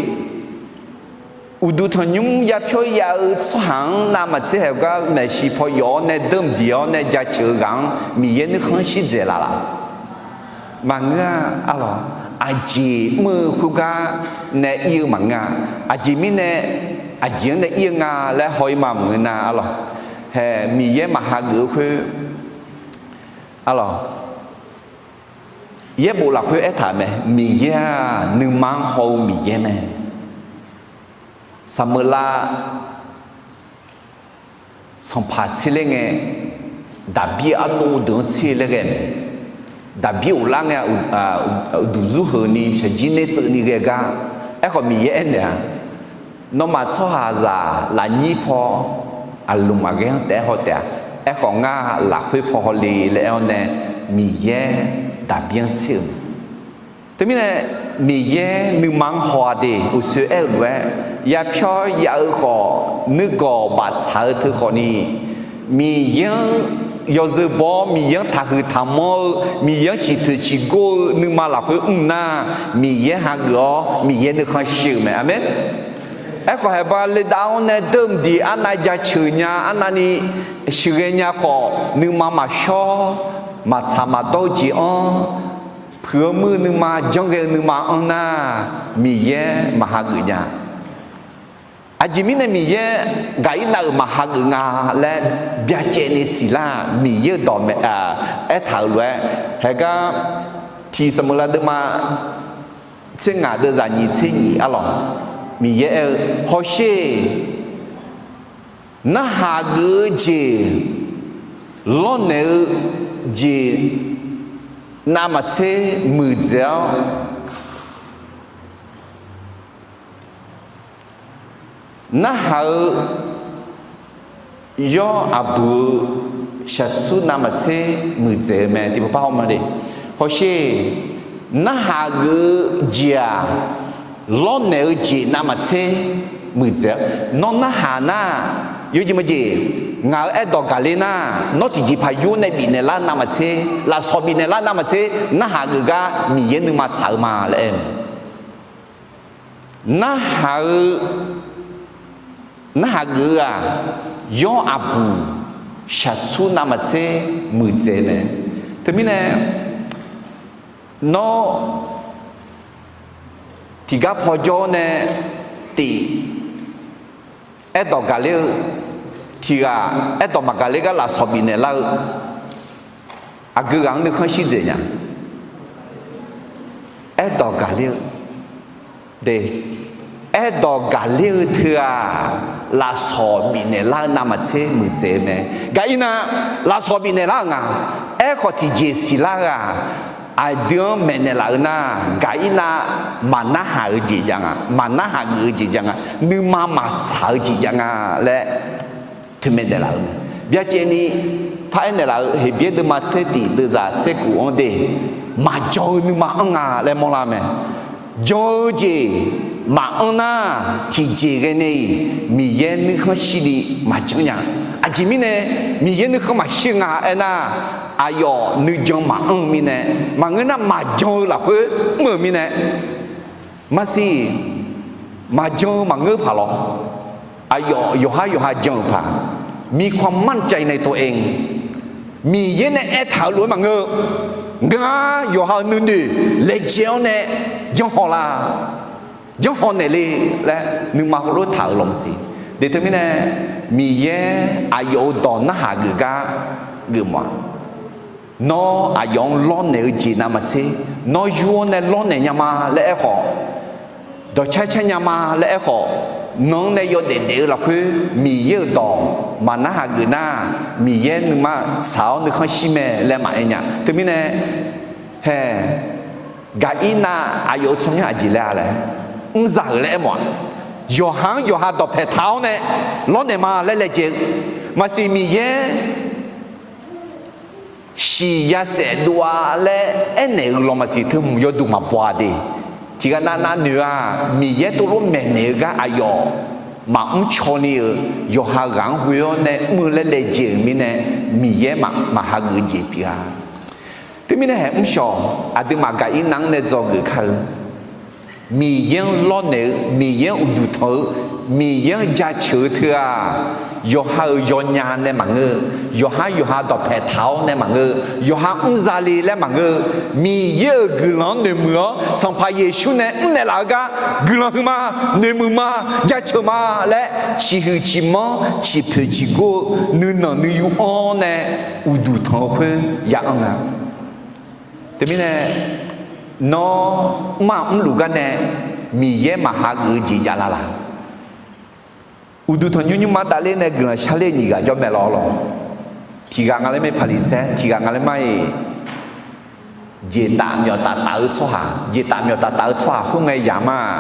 uqduq tanqnymr yapyawr ya-eu tsawrhaq-anr navmaqtser haeq-eu gar maeqshi paw yawf-awr nae deuq mqdiq-awr nae jaceuq-eu ghaq-anr Miqyaer nuikhanr shir dzaeq laf laq? Maqngeur-a arlawq. Aqjeq mr-eu khoergar nae ir-eu maqngeur-a. Aqjeq mirnae aqjeq-anr nae ir-eu nga laer haw-ir ma maqngeur nar arlawq. Hae, Miqyaer maqhageuf-eu khoer arlawq, yaerbof lafkhoer aertaq-euq mae. Miqyaer-aq nuima-anr haw-eu Miqyaer mae. Saqmeuqlav sanqpaq tser ler ngae, Daqbir-eu arnov deuq-anr tser laer ghae mae. Daqbir ghoflar ngae, uqduq zurheuq ni shaqjir ner tseuvni ghae gar. Aerkhawf Miqyaer aernaeq-a, nawmaf tsawrhaqzaq lafnyir paw aqlmq aqghaer-anr taef-aer haw taef-a. Aerkhawf ngar lafkhoer paw hawle laer aer-awr nae, Miqyaer Daqbir-anr tser-euq mae. Teumirnae Miqyaer nuima-anr haw-a de. Uqsoer aer-eu lof-aer, yapyawr ya-eu khawf, nuigawq baftsaq-eu teu khawfni, Miqyaer-anr yawzeu baw-awr Miqyaer-anr taqhuiq taqmanr-eu, Miqyaer-anr ciqpoeq ciqgor-eu nuima lafkhoer mr nar, Miqyaer hageuf-awr Miqyaer nuikhanr shir-euq mae. Aqmeq. Aerkhawf haeqba ledav-awr nae deuq mqdiq arnav jaceuq nya, arnavni sheuqghae nya khawf, nuima maqshawr, maqtsaq maqdawr-eu jeq-anr, puiq-eu muir-eu nuima, janrghae-eu nuima anr nar, Miqyaer maqhageuf nya. Aqjeq mirnae Miqyaer Gaqirnav-euq maqhageuf nga laer byacaevni siqlar-aq, Miqyaer-euq dawq mae, aertaq-euq lof-aer, haegar tiq Saqmeuqlav deuvma tser ngaq deuvzaq nyiq tser nyiq arlawq, Miqyaer aer-eu, hawsher, narhaq geuf-eu jeq, lawrnaeq-eu jeq navmaqtser muiqdzaeq-awr, narhaq-eu yawr aqbuq-eu shaqtsur navmaqtser muiqdzaeq-eu mae. Tiqpov par hawr ma le. Hawsher, narhaq geuf-eu jeq-aq, lawrnaeq-eu jeq navmaqtser muiqdzaeq-awr, nawr narhaq nar, yawjeq maqjeq, ngaq-euq aerdawq gaqler nar, nawr tiqjeqpaq yur nae bifnaeq lar navmaqtser, lafsawq bifnaeq lar navmaqtser, narhaq geuf gar Miqyaer nuima tsaq-eu ma laer aer-eu. Narhaq-eu, narhaq geuf-eu-aq, yawr aqbuq shaqtsur navmaqtser muiqdzaeq mae. Teumirnae, nawr tiqgar paw jawr-awr nae tif aerdawq gaqler-eu, tiqghaq aerdawq maqgaqler gar lafsawq bifnaeq lar-eu, aqgeu ghaq-anr nuikhanr shir dzaeq nya. Aerdawq gaqler-eu de, Aerdawq gaqler-eu teu-aq, lafsawq bifnaeq lar-eu navmaqtser muiqdzaeq-eu mae. Gaqirnav, lafsawq bifnaeq lar-euq nga. Aerkhawf, tiqjeq siqlar ghaq aqdui-anr maeqnaeq laf-eu nar, Gaqirnav maqnarhaq-eu jeq jav nga, maqnarhaq geuf-eu jeq jav nga, nuima maqtsaq-eu jeq jav nga laer teumae naeqlaf-eu mae. Byacaevni paraer naeqlaf-eu Heqbyaer deuvma tser tiq deuvzaq tser kuf-anr de, maqjan-eu nuima anr nga laer mawrlar mae. Jan-eu jeq maqanr nar, tiqjeq ghae nae-iq Miqyaer nuikhanr shirni maqjanr nya. Aqjeq mirnae Miqyaer nuikhanr maqshir nga aernar, aqyawf nuijan maqanr-eu mirnae, maqngeur nar maqjan-eu lafkhoer mr-euq mirnae, maqsiq, maqjan-eu maqngeur paq lawr. Aqyawf yawqhar yawqha jan-euq paq, มีความมั่นใจในตัวเอง Miqyaer nae aertaq-euq lof-aer maqngeur-eu, ngar yawqha-euq nuinoeq laejae-awr nae janrhaw la, janrhaw naeqle laer nuima heulof taq-euq lawq maqsiq. Deq teumirnae, Miqyaer aqyawf-euq dawq narhaq geuf gar geufmawf-a. Nawr aqyawf-anr lawrnaeq-eu jeq navmaqtser, nawr yur-awr nae lawrnaeq nya ma laer aerkhawf, dawqcar car nya ma laer aerkhawf, nan-anr nae yawdaef daef-eu lafkhoer Miqyaer-euq dawq maqnarhaq geuf nar, Miqyaer nuima tsaq-awr nuikhanr shir mae laer maqaer nya. Teumirnae, hae, Gaqirnav aqyawf-euq tsawrmyanr aqjeq laer-a laer, mrzaq-euq laer aermawf-aq, yawqha-anr yawqha dawqpaeq taq-awr nae lawrnaeq ma laer laejae-eu maqsiq. Miqyaer shiq yasaef dov-a laer aernaeq-eu lawq maqsiq, teu hmq yawduq maqbaw-a de. Tiqghaq navnav noeq-aq, Miqyaer tov lof maeqnaeq-eu gar aqyawf maqmr caw ni-euq, yawqha ghaq-anr ghoe-awr nae mr-eu laer laejae-euq mirnae, Miqyaer maqhageuf-eu jeq pyeuf-a. Teumirnae haeq mrshawq, aqduimaf Gaqirnav-anr nae dzawgeuf kar-eu, Miqyaer-anr lawrnaeq-eu, Miqyaer-anr uqduq tanq-eu, Miqyaer-anr jaceuq-eu teu-aq, yawqha-euq yawnya nae maqngeur-eu, yawqha yawqha dawqpaeq taq-awr nae maqngeur-eu, yawqha mrzale laer maqngeur-eu, Miqyaer-euq guiqlanq-anr noeqmuiq-awr Sanqpaq Yeqsur nae mrnaeq laf-eu gar guiqlanq huiqma, noeqmuiq ma, jaceuq ma laer ciqhuiq ciqmanr ciqpoeq ciqgor-eu nuinanq nuiyu-anr nae uqduq tanq-eu khoer ya anr nga. Teumirnae, nawr mr-aq mrluf gar nae Miqyaer maqhageuf-eu jeq jav lar laq? Uqduq tanqnymr nymrma davler nae guiqlanq sharler nyiq ghaq jawr mae lawr lawq. Tiqghaq nga laer mae Paqliqsaer, tiqghaq nga laer mar-iq, jeqtaf myawf taf taf-eu tsawrhaq, jeqtaf myawf taf taf-eu tsawrhaq khoerngae yamq-aq,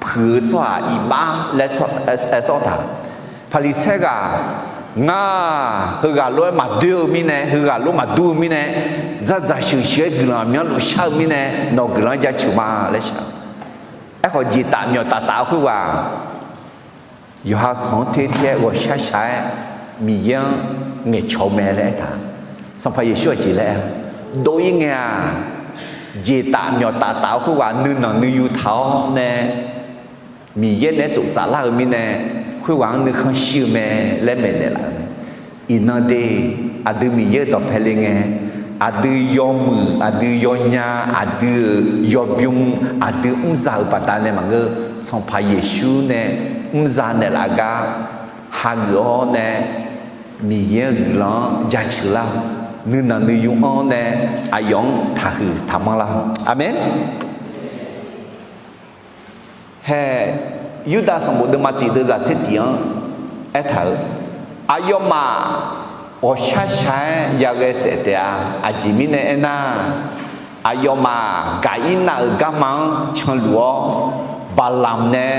puiq-eu tsawrhaq iqbax laer aer sawr taq. Paqliqsaer ghaq, ngar heughaq lof-aer maqdoer-eu mirnae, heughaq lof maqdur-eu mirnae, dzardzaq sheuqsheuq-aer guiqlanq aqmyanluf shar-eu mirnae, nawq guiqlanq-anr jaceuq ma laer shar-eu. Aerkhawf, jeqtaf myawf taf taf-eu khoerghaq yawqha khanq-anr ter ter-aer ghawqshaq shaq-aer Miqyaer-anr ngaeqcawq-eu mae laer aertaq. Sanqpaq Yeqsur aqjeq laer aer, dov-ir ngae-aq, jeqtaf myawf taf taf-eu khoerghaq nuinanq nuiyu taq-awr nae Miqyaer naeq-aer tsoftsaf lar-eu mirnae, khoerghaq-anr nuikhanr shir-eu mae laer maeqnaeq laf-eu mae. Iqnan de, aqdui Miqyaer-euq dawqpae le ngae, aqdui yawmuiq, aqdui yawnya, aqdui-euq yawbym, aqdui mrza-euq baqdanae maqngeur, Sanqpaq Yeqsur nae mrza naeqlaf gar hageuf-awr nae, Miqyaer-euq guiqlanq-anr jaceuq lar-awq. Nuinanq nuiyu-anr nae aqyawf-anr taqhuiq taqmanr lar-awq. Aqmeq. Hae, Yurdav sanqbof deuvma tiq deuvzaq tser tiq-anr aertaq-euq, aqyawfmaf ghawqshaq shaq-aer yaghae saef taef-a. Aqjeq mirnae aernar, aqyawfmaf Gaqirnav-euq garma-anr canluf-awr, Baqlamq nae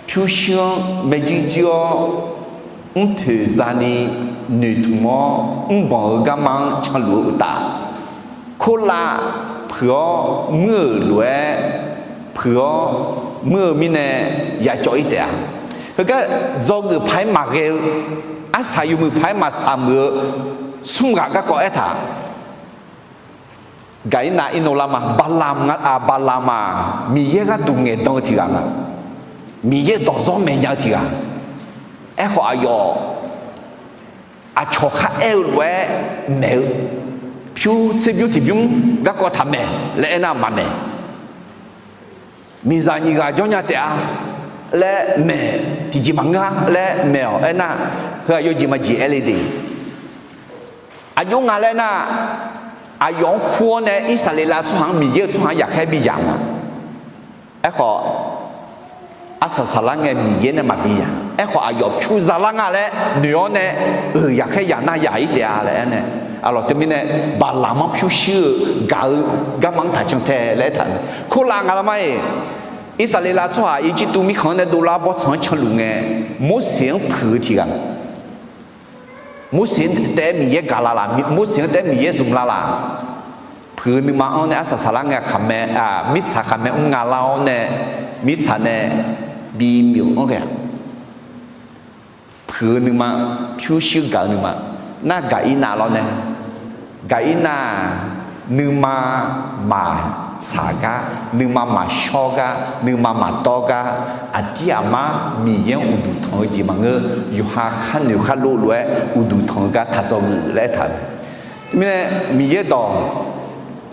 pyurshuir-anr maerjuir juir-awr, mrpoeq zani noeqtmq-awr mrbanq-eu garma-anr canluf-eu uqtaf, korlav puiq-awr muir-euq lof-aer puiq-awr muir-eu mirnae yacawv-ir taef-a. Heugar dzawgeuf paq-aer maqghae-eu, arsaq yawmuiq paq-aer maqsaq muiq-eu smr ghaq garkawv aertaq. Gaqirnav irnov lar ma. Baqlamq nga, Baqlamq-aq, Miqyaer gharduq ngaeqdan-eu tiq ghaq nga. Miqyaer-euq dawqzawr maeqnya-eu tiq ghaq. Aerkhawf, aqyawf aqcawq kharaer-eu lof-aer maeq-eu, pyur tserbymr tiqbymr garkawv taqmaeq laer aernar maqmaeq. Miqzaq nyiq ghaq jawrnya taef-a laer maeq, tiqjeq maqngeur-a laer maeq-awq. Aernar, heu-aq yawjeq maqjeq aer le de. Aqjox nga laer nar, aqyawf-anr kur-awr nae Irsaqleqlav tsawrhaq-anr Miqyaer-euq tsawrhaq-anr yaqkhaer bi yamq nga. Aerkhawf, arsaq saqlar ngae Miqyaer nae maqbi ya. Aerkhawf aqyawf pyur zalar nga laer noeq-awr nae, oeq yaqkhaer yaq nar yaq-ir taef-a laer aer nae, aqlawq teumirnae baqlaq-anr pyurshuir-eu gaq-eu garma-anr taqcan tae laer aertaq-eu. Kurlaf nga lar mar-iq, Irsaqleqlav tsawrhaq Irjirtuv mirkhanq-anr nae dovlar bawrtsanq-anr canluf ngae, Morseq-anr puiq-eu tiq ghaq Morseq-anr taef-aer Miqyaer gaqlar laq, Morseq-anr taef-aer Miqyaer zmq lar laq. Puiq-eu nuima-anr nae arsaq saqlar ngae khaqmae, mirtsaq khaqmae mr nga lar-awr nae, mirtsaq nae bimyawf-anr ghae-aq, puiq-eu nuima, pyurshuir gaq-eu nuima, nar Gaqirnav lawr nae, Gaqirnav-aq, nuima maqtsaq gar, nuima maqshawr gar, nuima maqdawr gar, aqdir aqmar Miqyaer-anr uqduq tanq-eu jeq maqngeur. Yawqha khar noeq khar lov lof-aer uqduq tanq-eu gar taq dzawgeuf laer aertaq-eu. Mirnae Miqyaer dawq,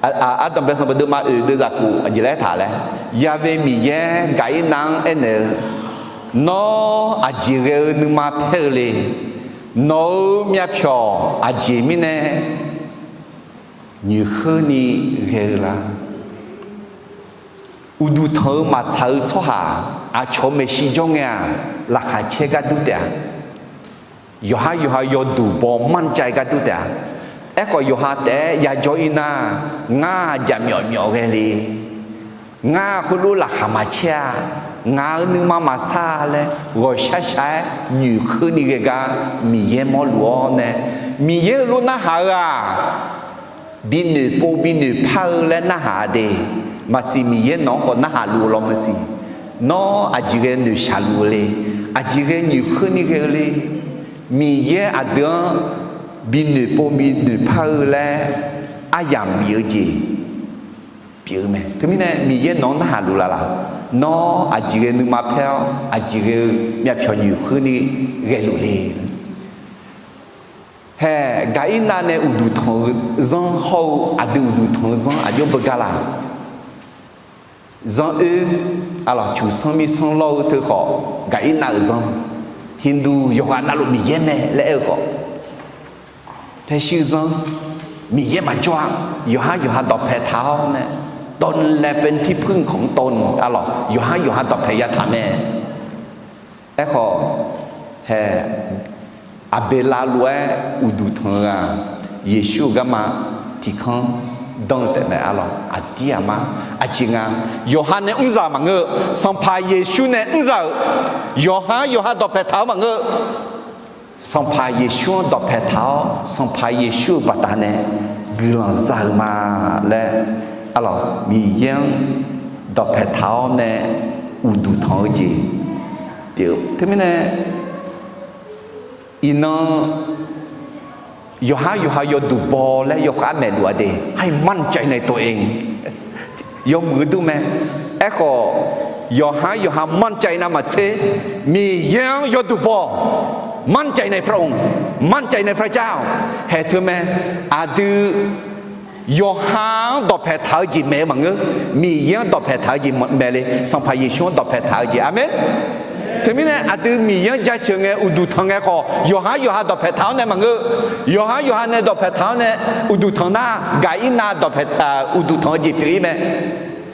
Ardanqbae sanqbof deuvma oeq deuvzaq khof aqjeq laer aertaq laer, Ya've Miqyaer Gaqirnav-anr aernaeq-eu, Nawr aqjeq ghae-eu nuima paer-eu le. Nawq-euq myavpyawq aqjeq mirnae nyoeqkheurni ghae-eu la? Uqduq tanq-eu maqtsaq-eu tsawrhaq aqcawq-eu maeqshi jawr ngae-aq, laqkhaq caer gar dur taef-a. Yawqhar yawqha yawduq baw manrcav-ir gar dur taef-a. Aerkhawf yawqha taef-aer yajawr-ir nar, ngar jaqmyawf myawf ghae le. Ngar khoerlof laqkhaq maqcaer-a. Ngaq-euq nuima maqsar laer ghawqshaq shaq-aer nyoeqkheurni ghae gar Miqyaer mawrluf-awr nae, Miqyaer heulof narhaq-eu-aq, binoeq pov binoeq par-eu laer narhaq-a de. Maqsiq Miqyaer nawq-anr khawf narhaq luf-eu law maqsiq. Nawr aqjeq ghae noeqshaq luf-eu le? Aqjeq ghae nyoeqkheurni ghae-eu le? Miqyaer aqdui-anr binoeq pov binoeq par-eu laer aryamq bif-eu jeq pyeuf-eu mae. Teumirnae Miqyaer nawq-anr narhaq luf laf laq? Nawr aqjeq ghae nuima paer-awr aqjeq ghae-eu myavpyawq nyoeqkheurni ghaeluf le? Hae, Gaqirnav nae uqduq tanq-eu zanr hawr-eu aqdui uqduq tanq-eu zanr aqjox beugar laq? Zanr oer, aqlawq cuqsanr mirsanr lawr-eu teu khawf, Gaqirnav-euq zanr, Hindu yawqghaq navluf miqyaer mae laer aer-eu khawf, paershuir zanr, miqyaer maqjawr-a, yawqhar yawqha dawqpae taq-awr nae, ตนและเป็นที่พึ่งของตน aqlawq yawqhar yawqha dawqpae yataq mae. Aerkhawf, hae, Aqbeqlav lof-aer uqduq tanq-eu-aq, Yeqsur-euq garma tiqkanr danr-eu taef mae. Aqlawq aqdir aqmar aqjeq nga, yawqha nae mrzaq maqngeur-eu, Sanqpaq Yeqsur nae mrzaq-euq, yawqhar yawqha dawqpae taq-awr maqngeur-eu, Sanqpaq Yeqsur-anr dawqpae taq-awr, Sanqpaq Yeqsur-euq baqdanae guiqlanq za-eu ma laer, aqlawq Miqyaer-anr dawqpae taq-awr nae uqduq tanq-eu jeq pyeuf-eu. Teumirnae, iqnan yawqhar yawqha yawduq baw laer yawkhav maeqluf-a de, ให้มั่นใจในตัวเอง yawmuiq-eu dur mae. Aerkhawf, yawqhar yawqha มั่นใจ nav maqtser, Miqyaer-anr yawduq baw, มั่นใจในพระองค์ มั่นใจในพระเจ้า hae teu mae. Aqdui yawqha-anr dawqpae taq-eu jeq maeq-eu maqngeur, Miqyaer-anr dawqpae taq-eu jeq maeq le, Sanqpaq Yeqsur-anr dawqpae taq-eu jeq. Aqmeq. Teumirnae aqdui Miqyaer-anr jaceuq ngae uqduq tanq ngae khawf, yawqhar yawqha dawqpae taq-awr nae maqngeur, yawqhar yawqha nae dawqpae taq-awr nae uqduq tanq nar, Gaqirnav dawqpae, uqduq tanq-eu jeq pyeuf-ir mae.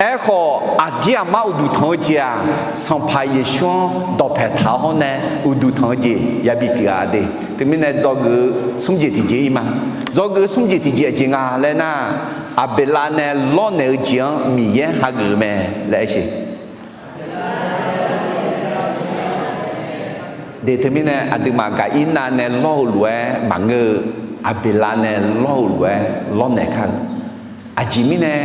Aerkhawf, aqdir aqmar uqduq tanq-eu jeq-aq, Sanqpaq Yeqsur-anr dawqpae taq-awr nae uqduq tanq-eu jeq yabi pyeuf-a de. Teumirnae dzawgeuf-eu smr jeq tiqjeq-ir ma. Dzawgeuf-eu smr jeq tiqjeq aqjeq nga laer nar, Aqbeqlav nae lawrnaeq-eu jeq-anr Miqyaer hageuf-eu mae laer aer-eu. De teumirnae aqduimaf Gaqirnav nae lawr-eu lof-aer maqngeur-eu, Aqbeqlav nae lawr-eu lof-aer lawrnaeq kar-eu. Aqjeq mirnae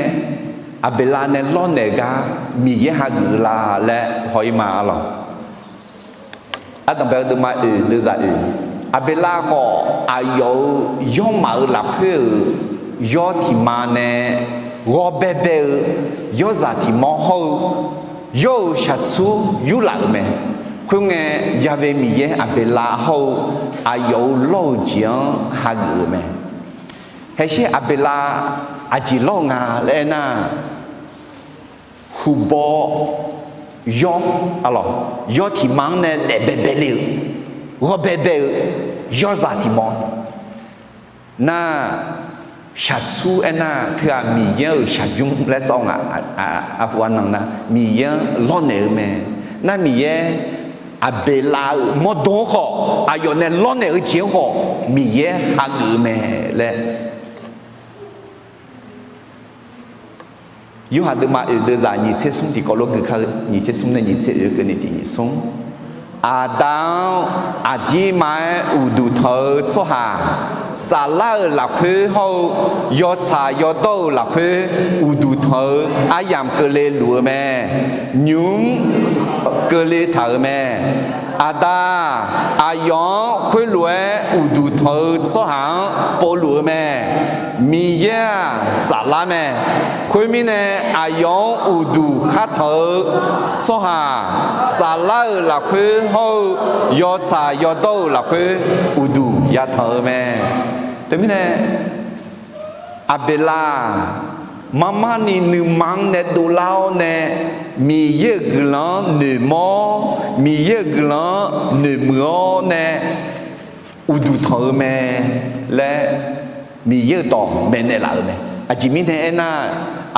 Aqbeqlav nae lawrnaeq gar Miqyaer hageuf-eu la laer haw-ir ma. Aqlawq, ardanqbae-eu deuvma oeq deuvzaq oeq, Aqbeqlav khawf aqyawf-euq yawrmaf-euq lafkhoer-euq yawr tiq ma nae ghawrbae bae-eu yawrzaq tiq mawr hawr-eu yawr-euq shaqtsur yurlaf-euq mae. Khoerngae, Ya've Miqyaer Aqbeqlav hawr-eu aqyawf-euq lawr-euq jeq-anr hageuf-eu mae. Haesher Aqbeqlav aqjeq lawr-eu nga laer aernar, huqbaw yawr, aqlawq, yawr tiq ma-anr nae daef baebae le-eu, ghawrbae bae-eu yawrzaq tiq mawr nar, shaqtsur aernar teughaq Miqyaer-euq shaqbymr laer sawr nga. Arhu arnan nar Miqyaer-anr lawrnaeq-eu mae. Nar Miqyaer Aqbeqlav-euq mawrdo-anr khawf, aqyawf nae lawrnaeq-eu jeq-anr khawf Miqyaer hageuf-eu mae laer Yorhaq deuvma oeq deuvzaq nyiq tser smr tiqkawv lof gui kar-eu, nyiq tser smr nae nyiq tser oeq keuvni tiq nyiq smr. Aqda-anr aqdirma-aer uqduq tanq-eu tsawrhaq, saflar-euq lafkhoer hawr-eu yawtsaq yawdawr-euq lafkhoer uqduq tanq-eu aryamq keuvle luf-eu mae. Nymq-mr keuvle taq-euq mae. Aqda, aqyawf-anr khoerlof-aer uqduq tanq-eu tsawrhaq-anr povluf-eu mae. Miqyaer-aq saflar mae. Khoermirnae, aqyawf-anr uqduq khar tanq-eu tsawrhaq, saflar-euq lafkhoer hawr-eu yawtsaq yawdawr-euq lafkhoer uqduq yatanq-eu mae. Teumirnae, Aqbeqlav-aq, marmarni nuima-anr nae dovlar-awr nae, Miqyaer-euq guiqlanq-anr noeqmawr-awr, Miqyaer-euq guiqlanq-anr noeqmuiq-awr nae uqduq tanq-eu mae laer Miqyaer-euq dawq maeqnaeq laf-euq mae. Aqjeq mirnae aernar,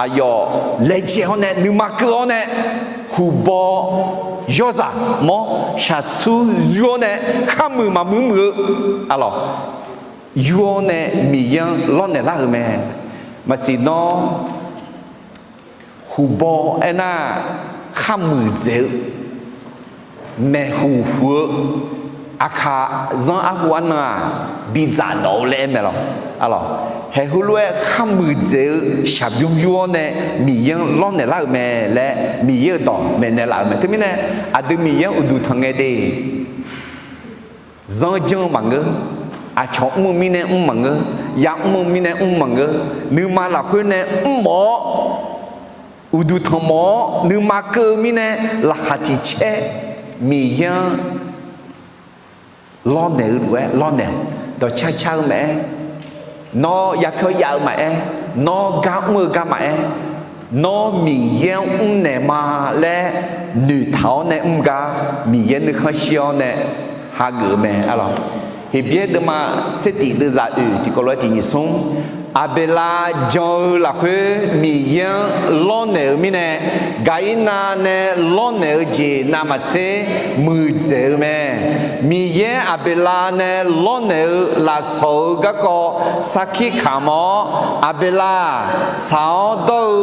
aqyawf laejae-awr nae nuima keuv-awr nae, huqbaw yawrzaq mawr shaqtsur yur-awr nae kharmuiq maqmuiq muiq-eu arlawq, yur-awr nae Miqyaer-anr lawrnaeq lar-euq mae. Maqsiq nawr, huqbaw aernar, kharmuiq dzaeq-eu maeqhuq huq-eu aqkaq zanr arhu arnan-aq, bidzaq dawq-eu laer aer mae lawq. Arlawq, haeq heulof-aer kharmuiq dzaeq-eu shaqbymr yur-awr nae Miqyaer-anr lawrnaeq lar-euq mae laer Miqyaer-euq dawq maeqnaeq laf-euq mae. Teumirnae, aqdui Miqyaer-anr uqduq tanq ngae de, zanr janr-eu maqngeur, aqcawq mr-eu mirnae mr maqngeur, yamr-eu mirnae mr maqngeur, nuima lafkhoer nae mrmawf-awr, uqduq tanqmawf-awr nuima keuv-eu mirnae laqkhaq tiq caer Miqyaer-anr lawrnaeq-eu lof-aer lawrnaeq, dawqcar car-eu maqaer, nawr yapyawr yav-eu maqaer, nawr gar mr-eu gar maqaer, nawr Miqyaer-anr mrnaeq ma laer noeqtaq-awr nae mr gar, Miqyaer nuikhanr shir-awr nae hageuf-eu mae arlawq. Heqbyaer deuvma tser tiq deuvzaq oeq tiqkawv lof-aer tiq nyiq smr, Aqbeqlav jan-eu lafkhoer Miqyaer-anr lawrnaeq-eu mirnae, Gaqirnav nae lawrnaeq-eu jeq navmaqtser muiqdzaeq-eu mae. Miqyaer Aqbeqlav nae lawrnaeq-eu lafsawq-eu garkawv sarkir kamq-awr, Aqbeqlav tsaq-awr dawr-eu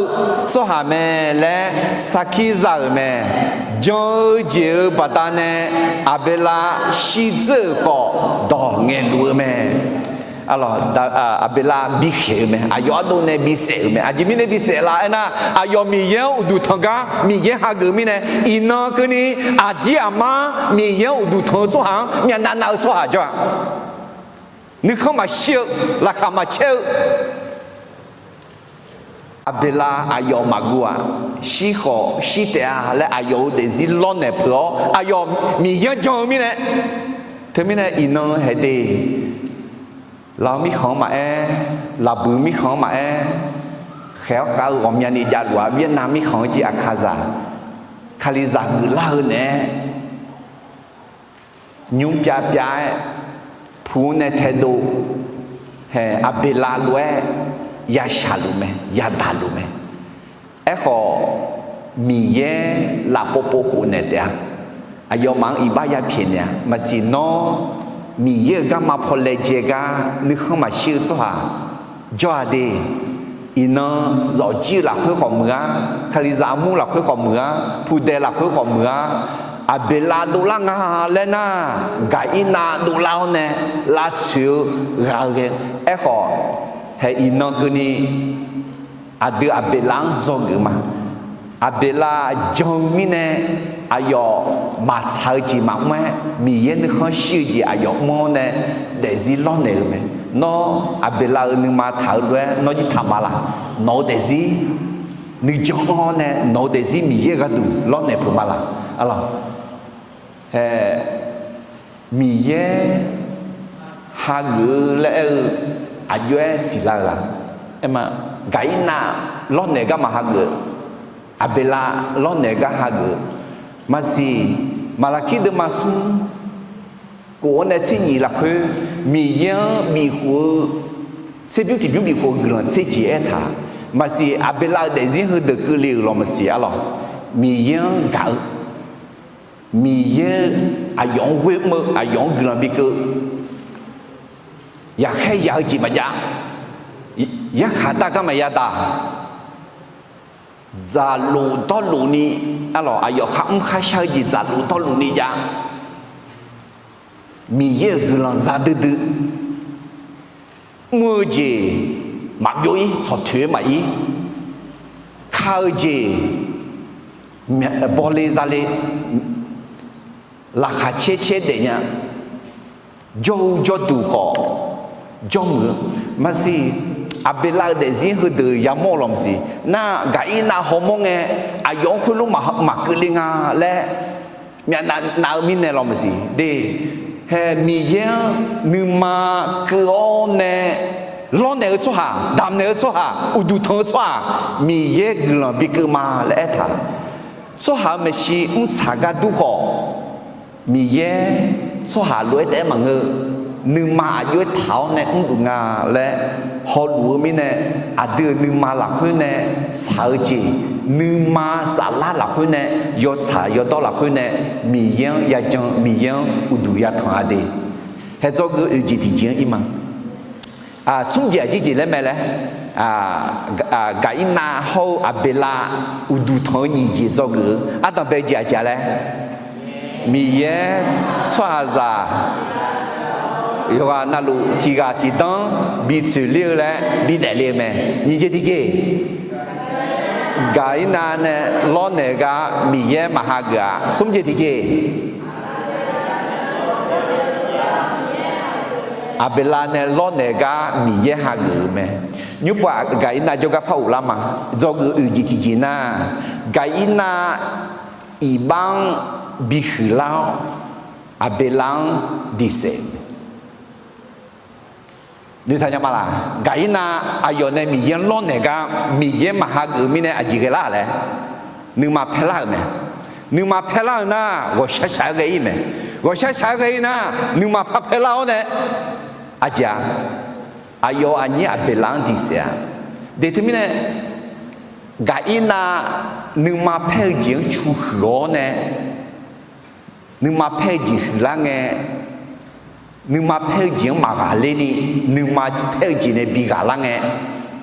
tsawrhaq mae laer sarkir za-euq mae. Jan-eu jeq-euq baqdanae Aqbeqlav shirdzeur-euq khawf dawq ngaeqluf-eu mae. Aqbeqlav bikhaeq-eu mae, aqyawf ardov nae bisaef-euq mae. Aqjeq mirnae bisaef la aernar, aqyawf Miqyaer-anr uqduq tanq gar Miqyaer hageuf mirnae, iqnan keuvni aqdir aqmar Miqyaer-anr uqduq tanq-eu tsawrhaq-anr myavnav nav-eu tsawrhaq jawr-a. Nuikhanr maqshir-eu, laqkhaq maqcaer-eu, Aqbeqlav aqyawf maqguv-aq, shir khawf shir taef-a laer aqyawf-euq daefzir lawrnaeq peuq-awr, aqyawf Miqyaer-anr jan-eu mirnae, teumirnae iqnan haeq de, Lav-eu mirkhanq-anr maqaer, Laqbuiq mirkhanq-anr maqaer, khaeq-awr khav-eu ghawqmyani javluf-a, Vietnam mirkhanq-anr jir Aqkaqzaq, Kalizaq geuflar-eu naeq-aer, nymr pyav pyav-aer, pu-anr nae taedov, haeq Aqbeqlav lof-aer yashaq luf mae, yadaq luf mae. Aerkhawf, Miqyaer lafpov pov khofnaeq taef-a. Aqyawfmaf-anr iqbax yapyaeq naeq-a. Maqsiq nawr, Miqyaer-euq garma paw laejae gar nuikhanr maqshir-eu tsawrhaq jawr-a de. Iqnan zawfjir-eu lafkhoer khawf muiq-ar, Kalizaq armur lafkhoer khawf muiq-ar, pudae lafkhoer khawf muiq-ar, Aqbeqlav dovlar nga laer nar, Gaqirnav dovlar-awr nae lavtsoeq-eu ghaq-eu ghae. Aerkhawf, haeq iqnan keuvni aqdui Aqbeqlav-anr dzawgeuf ma. Aqbeqlav jan-eu mirnae aqyawf maqtsaq-eu jeq maqmr-aer, Miqyaer nuikhanr shir-eu jeq aqyawf mr-awr nae daefzir lawrnaeq-eu mae. Nawr Aqbeqlav-euq nuima taq-eu lof-aer nawr jir taq ma laq? Nawq-eu daefzir nuijan anr-awr nae nawq-eu daefzir Miqyaer-euq gharduq lawrnaeq peuq ma laq? Arlawq, haeq Miqyaer hageuf-eu laer aer-eu aqjox-aer siqlar-eu la? Aerma, Gaqirnav lawrnaeq garma hageuf, Aqbeqlav lawrnaeq gar hageuf. Maqsiq, Maqlaqkir deuvma smr kof-awr nae tser nyiq lafkhoer, Miqyaer-anr bifkhof-eu, tserbymr tiqbymr bifkhof-eu guiqlanq tser jeq aertaq. Maqsiq, Aqbeqlav-euq daefzir heudeuq keuvle-euq lawq maqsiq arlawq, Miqyaer-anr gaq-eu Miqyaer-eu aqyawf-anr ghoer mr-eu, aqyawf-anr guiqlanq bikeuv, yaqkhaer yaq-eu jeq maqjav, yarkhaq dar gar maqya daq, dzaqlof dawrluf ni, arlawq, aqyawf kharmr kharshar-eu jeq dzaqlof dawrluf ni jav. Miqyaer-euq guiqlanq za duidui, mr-eu jeq maqbyov-ir, tsawqtoeq-aer maqir, ka-eu jeq bawle zale, laqkhaq caer caer daefnya, jawr-eu jawrduq khawf jawrmuiq-eu maqsiq. Aqbeqlav-euq daefzir heudeuq yamawr-eu lawq maqsiq. Nar Gaqirnav hawmawr ngae, aqyawf-anr khoerlof maqkeuvle nga laer myavnav nav-eu mirnae lawq maqsiq de. Hae, Miqyaer-anr nuima keuv-awr nae lawrnaeq-eu tsawrhaq, damqnaeq-eu tsawrhaq, uqduq tanq-eu tsawrhaq, Miqyaer guiqlanq bikeuv ma laer aertaq. Tsawrhaq-euq maeqshi mrtsaq gar dur khawf, Miqyaer tsawrhaq lof-aer taef-aer maqngeur, nuima aqjox-aer taq-awr nae mrluf nga laer hawluf-eu mirnae, aqdui-euq nuima lafkhoer nae tsaq-eu jeq, nuima saflar lafkhoer nae, yawtsaq yawdawr lafkhoer nae, Miqyaer-anr yajan, Miqyaer-anr uqduq yatanq-a de. Hae, dzawgeuf oeq jeq tiqjeq-anr ir ma. Smr jeq aqjeq jeq laer mae laer, Gaqirnav hawr-eu Aqbeqlav uqduq tanq-eu nyiq jeq dzawgeuf-eu ardanq bae jeq aqjeq-a laer, Miqyaer tsawrhaqzaq yawqghaq navluf tiq ghaq tiq danr bi tsoeq ler-eu laer bidaef le-eu mae. Nyiq jeq tiqjeq, Gaqirnav nae lawrnaeq-eu gar Miqyaer maqhageuf-a. Smr jeq tiqjeq, Aqbeqlav nae lawrnaeq-eu gar Miqyaer hageuf-eu mae. Nymrpov Gaqirnav jawrgar par ghoflar ma. Dzawgeuf oeq jeq tiqjeq nar, Gaqirnav iqbax-anr bihuiq lar-awr, Aqbeqlav-anr diqsaef-eu mae. Noeqtaq nya ma laq? Gaqirnav aqyawf nae Miqyaer-anr lawrnaeq gar Miqyaer maqhageuf-eu mirnae aqjeq ghae lar laer, nuima paer lar-euq mae. Nuima paer lar-eu nar, ghawqshaq shaq-aer ghae-ir mae. Ghawqshaq shaq-aer ghae-ir nar, nuima par paer lar-awr nae, aqjeq-a, aqyawf-euq aqnyir Aqbeqlav-anr diqsaef-a. De teumirnae, Gaqirnav nuima paer-eu jeq-anr cu huiq-awr nae, nuima paer-eu jeq huiqlar ngae, nuima paer-eu jeq-anr maqghaqler ni, nuima paer-eu jeq nae bi ghaqlar ngae,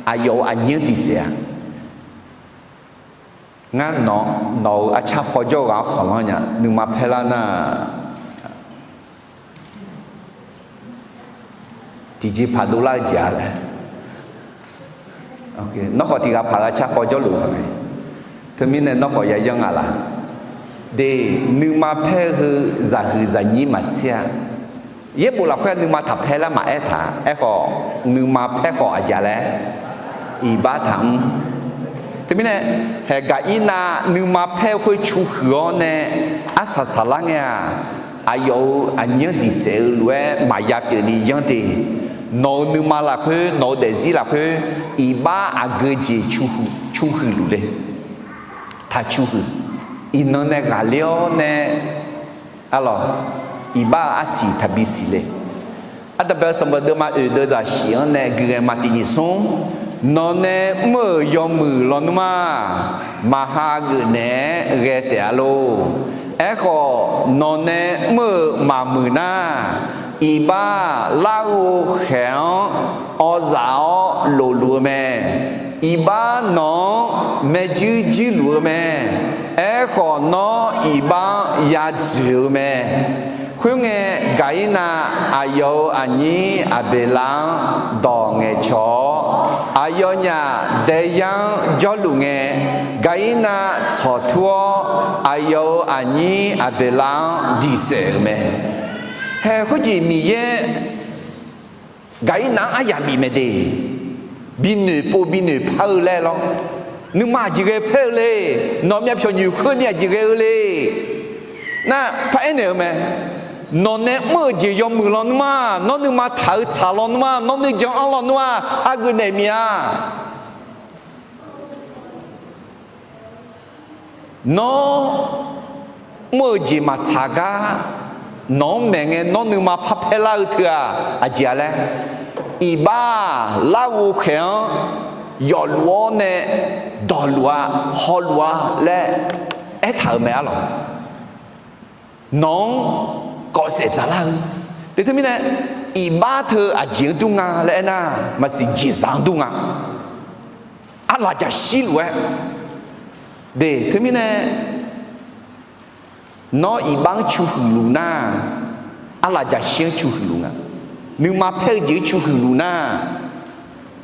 aqyawf-euq aqnyir-anr diqsaef-a. Ngar nawq-euq arcar paw jawr-eu ghaq-anr khanqlanr nya, nuima paer lar nar, tiqjeqpaq dovlar-eu jeq-a laer. Nawr khawf tiq ghaq paq-eu arcar paw jawrluf-eu paq ngae, teumirnae nawr khawf yayanr nga laq? De, nuima paer-eu heu zaqhuiq zaqnyir maqtser-a. Yaerbof lafkhoer nuima taq paer lar maqaer taq. Aerkhawf, nuima paer khawf aqjeq laer, iqbax taqmr. Teumirnae, haeq Gaqirnav nuima paer-eu khoer cu huiq-awr nae arsaq saqlar ngae-aq, aqyawf-euq aqnyir-anr diqsaef-eu lof-aer maqya pyeuf ni yanr de. Nawq-euq nuima lafkhoer, nawq-euq daefzir lafkhoer, iqbax aqgeu jeq cu huiq luf le. Taq cu huiq. Iqnan nae ghaqler-awr nae, arlawq, iqbax-euq arsiq taqbi siq le. Ardanqbae-eu sanqbof deuvma oeq deuv zaqsiq-anr nae gui ghae ma. Tiq nyiq smr, nawq nae mr-euq yawmuiq lawnmr-aq, maqha geuf naeq-aer ghae taef-a lor. Aerkhawf, nawq nae mr-euq maqmuiq nar, iqbax larghov khaeq-anr awzaf-awr lofluf-eu mae. Iqbax nawq-anr maerjuir juirluf-eu mae. Aerkhawf, nawr iqbax-anr yadzoeq-eu mae. Khoerngae, Gaqirnav aqyawf-euq aqnyir Aqbeqlav-anr dawq ngaeqcawq-awr, aqyawfnyaf daeyar-anr jawrluf ngae, Gaqirnav tsawqtur-awr, aqyawf-euq aqnyir Aqbeqlav-anr diqsaef-euq mae. Haeq khoerjeq Miqyaer Gaqirnav-anr aryaq bif mae de. Binoeq pov binoeq par-eu laer lawr. Nuima aqjeq ghae paer-eu le. Nawq myavpyawq nyoeq kheurni aqjeq ghae-eu le. Nar par aernaeq-eu mae. Nawq nae mr-euq jeq yawmuiq lawnmr-aq, nawr nuima taq-eu tsaq lawnmr-aq, nawr nuijan anr lawnmr-aq, hageuf naeq mif-a. Nawr mr-eu jeq maqtsaq gar, nawq-anr maeq ngae nawr nuima parpaer lar-eu teu-aq, aqjeq-a laer, iqbax-aq larghov khaeq-anr yawfluf-awr nae dawqluf-a, hawluf-a laer aertaq-euq mae arlawq. nawq-anr kawfsaef dzaqlar-eu. Te teumirnae, iqbax teu aqjeq-anr dur nga laer aernar, maqsiq jeqzaq-anr dur nga. Arlaqjaq shirluf-aer, de teumirnae, nawr iqbax-anr cu huiqluf nar, arlaqjaq shir-anr cu huiqluf nga. Nuima paer-eu jeq-anr cu huiqluf nar,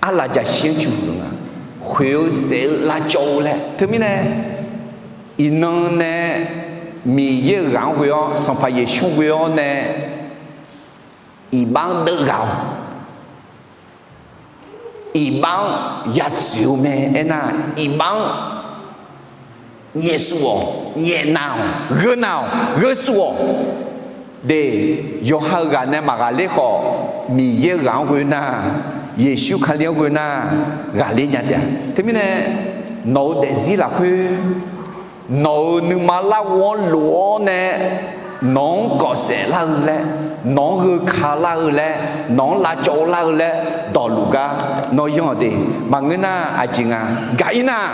arlaqjaq shir-anr cu huiqluf nga. Khoeq-eu saef-eu lavcawv-eu laer teumirnae, iqnan nae Miqyaer-euq ghaq-anr ghoe-awr, Sanqpaq Yeqsur ghoe-awr nae iqbax-anr deuvghaq-awq. Iqbax-anr yadzoeq-eu mae aernar, iqbax-anr nyaefsuf-awq, nyaefnav-awq, gheunav-awq, gheusuf-awq. De, yawqha-euq ghaq nae maqghaqler khawf, Miqyaer-euq ghaq-anr ghoe nar, Yeqsur Kali-anr ghoe nar, ghaqler nya taef-a. Teumirnae, nawq-euq daefzir lafkhoer, nawq-euq nuima larghov-anr lof-awr nae, nawq-anr kawfsaef lar-eu laer, nawq-anr gheuka lar-eu laer, nawq-anr lavcawv lar-eu laer dawqluf gar nawr yanr-awq de. Maqngeur nar aqjeq nga, gaq-ir nar,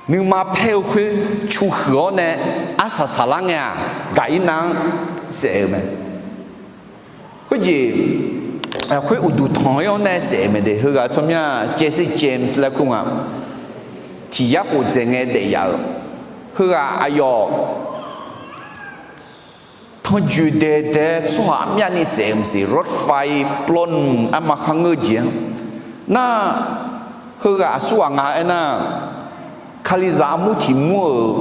nuima paer-eu khoer cu huiq-awr nae arsaq saqlar ngae-aq, gaq-ir nar-anr saef-eu mae. Khoerjeq, khoer uqduq tanq-ir-awr nae saef-eu mae de. Heughaq tsawrmyanr Jesse James laer kur nga. Tiq yar khof dzaeq ngae daef yaf-euq. Heughaq aqyawf tanrjoeq daeq daeq tsawrhaq myavni saef-eu maqsiq, รถไฟ plawr nmr arma kharngeur-eu jeq-anr nar, heughaq aqsurghaq nga aernar, Kalizaq armur tiq mur-euq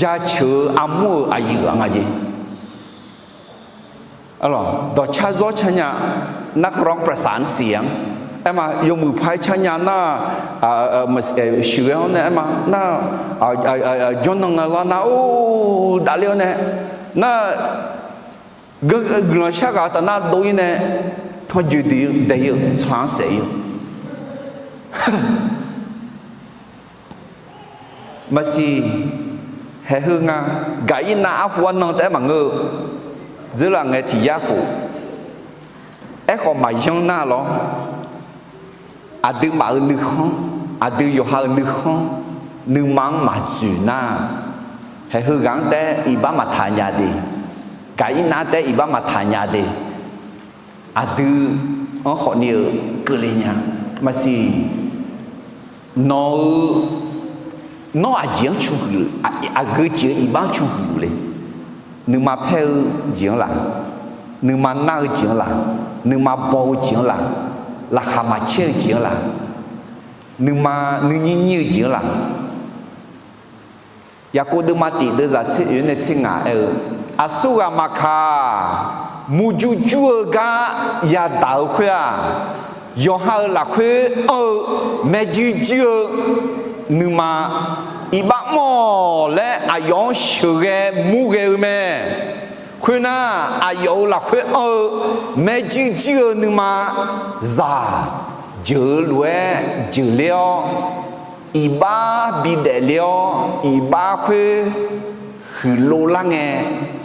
jaceuq-eu armur-euq aqyuif-aq nga jeq. Dawqcar zawr car nya, นักร้องประสานเสียง aerma, yawmuiq paq-aer car nya nar, sheuqghae-awr nae aerma nar, jawrnan nga lar nar, or, davler-awr nae nar, guiqlanq shar ghaq taf nar dov-ir nae, tanrjoeq daeq-ir-eu tsawrhaq-anr saef-ir-eu maqsiq. Haeq heu nga, gaq-ir nar arhu arnan taef-aer maqngeur-eu, dzeurlaf ngae tiq yar khof. Aerkhawf maqyanr nar lawr, aqdui maf-euq nuikhanr, aqdui yawqha-euq nuikhanr, nuima-anr maqdzoeq nar, haeq heughaq-anr taef-aer iqbax maqtaq nya de, gaq-ir nar taef-aer iqbax maqtaq nya de. Aqdui-anr khawfni-eu keuvle nya maqsiq. Nawq-eu, nawr aqjeq-anr cu huiq, aqgeu jeq-eu iqbax-anr cu huiq le. Nuima paer-eu jeq-anr laf, nuima nar-eu jeq-anr laf, nuima baw-eu jeq-anr laf, laqkhaq maqcaer-eu jeq-anr laf, nuima nuinyir nyir-eu jeq-anr laf. Yaqkov deuvma tiq deuvzaq tser oeq nae tser ngaq aer-eu, aqsurghaq maqkaq, murjur jur-eu gar yadaq-eu khoer-aq, yawqha-euq lafkhoer anr-eu maerjuir juir-eu nuima, iqbax mr-awq laer aqyawf-anr sheuqghae murghae-eu mae. Khoernar, aqyawf-euq lafkhoer anr-eu maerjuir juir-eu nuima, zaq jeuq-eu lof-aer jeuqler-awr, iqbax bidaef ler-awr, iqbax khoer huiqlov lar ngae,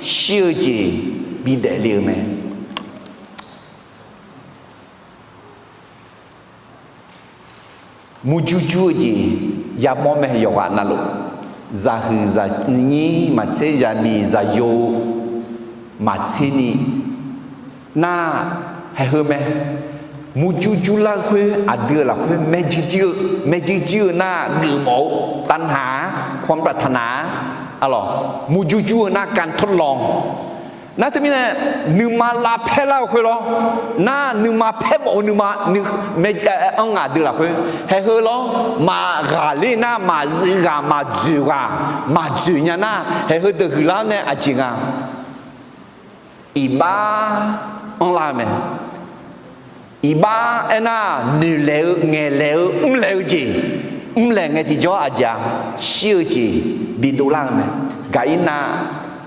shir-eu jeq bidaef le-eu mae. Murjur jur-eu jeq yamawr mae. Yawqghaq navluf, zaqhuiq zaqnyir maqtser, zaqmiq zaqyo maqtser ni nar, haeq heu mae. Murjur jurlar-eu khoer aqdui-euq lafkhoer maerjuir juir-eu, maerjuir juir-eu nar geufmawf-eu tavnaq-a, ความปรารถนา-a, arlawq, murjur jur-eu nar การทดลอง Nar teumirnae, nuima lavpaer lar-eu khoer lawr. Nar nuima paermawf-eu nuima, anr nga aqdui lafkhoer. Haeq heu lawr, maqghaqler nar maqzuif ghaq maqdzoeq ghaq maqdzoeq nya nar, haeq heudeuq huiqlar nae aqjeq nga. Iqbax anrlar-eu mae. Iqbax aernar, noeqlaeq-eu, ngaeqlaeq-eu, mrlaeq-eu jeq, mrlaeq ngae tiqjawr aqjeq-a, shir-eu jeq bidov lar-eu mae. Gaqirnav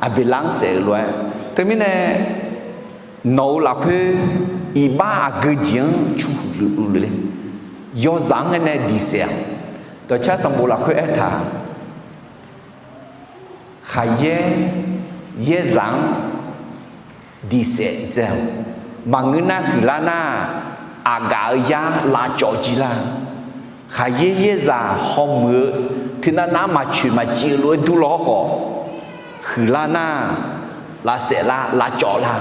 Aqbeqlar-anr saef-euq lof-aer, teumirnae nawq-euq lafkhoer iqbax aqgeu jeq-anr cu huiq luf le. Yawzaq-anr ngae nae diq saef-aq, dawqcar sanqbof lafkhoer aertaq, khaqyaer yaerzaq-anr diq saef dzae-awq. Maqngeur nar huiqlar nar, aqgaf-eu yar lavcawv jir lar. Khaqyaer yaerzaq hawmuiq-eu teunav nav maqcoeq maqciv-eu lof-aer dur law hawrkhawf, huiqlar nar, lavsaef lar lavcawv lar.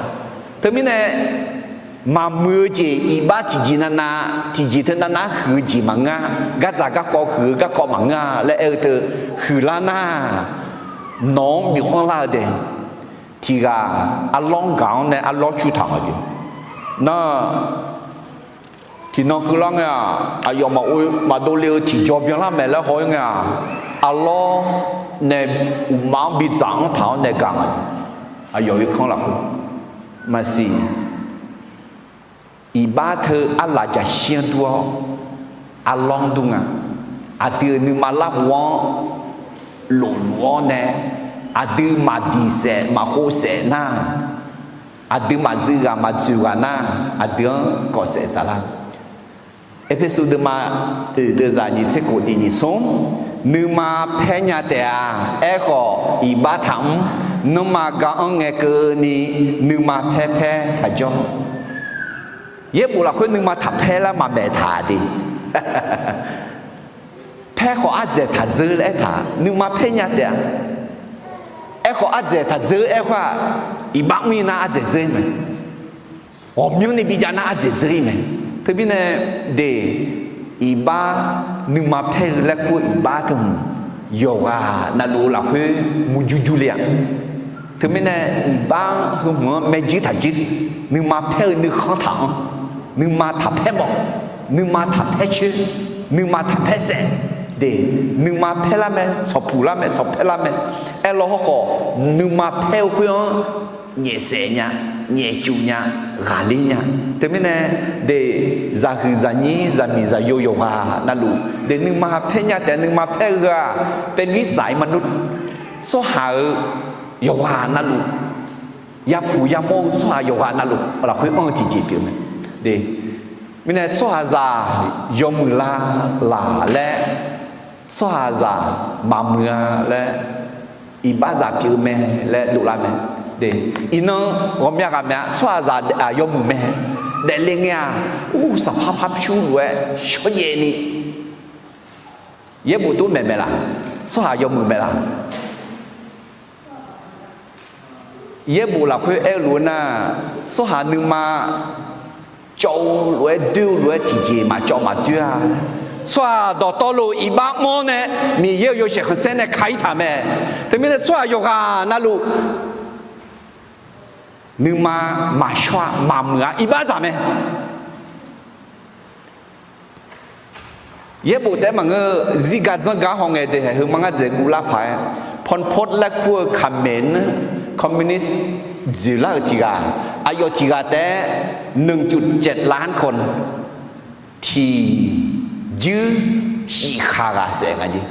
Teumirnae, maqmuiq-eu jeq iqbax tiqjeq navnav tiqjeq teunav nav huiq-eu jeq maqngeur-a. Gardzaq garkawv huiq-eu garkawv maqngeur-a laer aer-eu teu, huiqlar nar, nawq-anr byov-anr lar-eu dae, tiq ghaq arlawr gaq-anr nae arlawr cu taq nga jeq. Nar, tiqnan keuvlar ngae-aq, aqyawf maqdov le-eu tiqjaw byanlar maeq laer haw-ir ngae-aq, arlawr nae uqmaf-anr bidzaq-anr taq-awr nae gaq nga. Aqyawf irkanr lafkhoer maqsiq. Iqbax teu arlaf jaqshir-anr dur-awr, arlawr-anr dur nga. Aqdui-euq nuima larhu-anr lofluf-awr nae, aqdui maqdiq saef maqkhov saef nar, aqdui maqzuiv ghaq maqdzoeq ghaq nar, aqdui-anr kawf saef dzaqlar. Erpersu deuvma oeq deuvzaq nyiq tser khof tiq nyiq smr, nuima paer nya taef-a. Aerkhawf, iqbax taqmr. Nanrma gar-anr ngae keuvni, nuima paer paer taqjawr. Yaerbof lafkhoer nuima taqpaer lar maqmaeq taq de. Paer khawf ardzaeq taqdzeur laer aertaq, nuima paer nya taef-a. Aerkhawf ardzaeq taqdzeur aerkhawf-aq, iqbax mr-ir nar ardzaeq dzeur-ir mae. Ghawqmyanrni bijav nar ardzaeq dzeur-ir mae. Teumirnae de, iqbax nuima paer-eu laer kur-eu iqbax teu hmq, yawqghaq navluf-eu lafkhoer murjur jur le-a. Teumirnae, iqbax heu hmq-anr maerjuir taqjuir, nuima paer-eu nuikhanr taq-anr, nuima taqpaer mawf, nuima taqpaer coer, nuima taqpaer saef de, nuima paer lar mae, tsawqpuq lar mae, tsawqpaer lar mae. Aerlaw hawrkhawf, nuima paer-eu khoer-anr nyaefsaef nya, nyaefcuf nya, ghaqler nya. Teumirnae, de, zaqhuiq zaqnyir zaqmiq zaqyo yawqghaq navluf de nuima paer nya taef, nuima paer-eu heu-aq, เป็นนิสัยมนุษย์ tsawrhaq-euq yawqghaq navluf, yapuq yamawr-eu tsawrhaq yawqghaq navluf lafkhoer anr-eu tiqjeq pyeuf mae. De, mirnae tsawrhaqzaq yawmuiq la laq laer, tsawrhaqzaq maqmuiq-a laer, iqbaxzaq pyeuf mae laer dovlar mae. De, iqnan ghawqmya ghaq maeq-a, tsawrhaqzaq yawmuiq mae. Daefle ngae-aq, ur, saqpar par pyur lof-aer shawrjaev ni, yaerbof tov maeq maeq laq? Tsawrhaq yawmuiq maeq laq? Yaerbof lafkhoer aer-eu lof-eu nar, tsawrhaq nuima cawv-eu lof-aer doer-eu lof-aer tiqjeq maqcawv maqdoer-a. Tsawrhaq dawqtawvluf iqbax mr-awr nae Miqyaer-euq yawshaef khanqsaer nae ka-ir taq mae. Teumirnae tsawrhaq yawqghaq navluf nuima maqshawr-a, maqmuiq-a, iqbaxzaq mae. Yaerbof taef-aer maqngeur-eu, zirgar dzanrgar hawngae de, haeq heu mar ngar dzaeq guvlar paq-aer, Pol Pot laer kur-eu Khmer-anr communist dzoeqlar-euq tiq ghaq, aqyawf tiq ghaq taef-aer หนึ่งจุดเจ็ดล้านคน tiqjuir shif khaq ghaq saef nga jeq.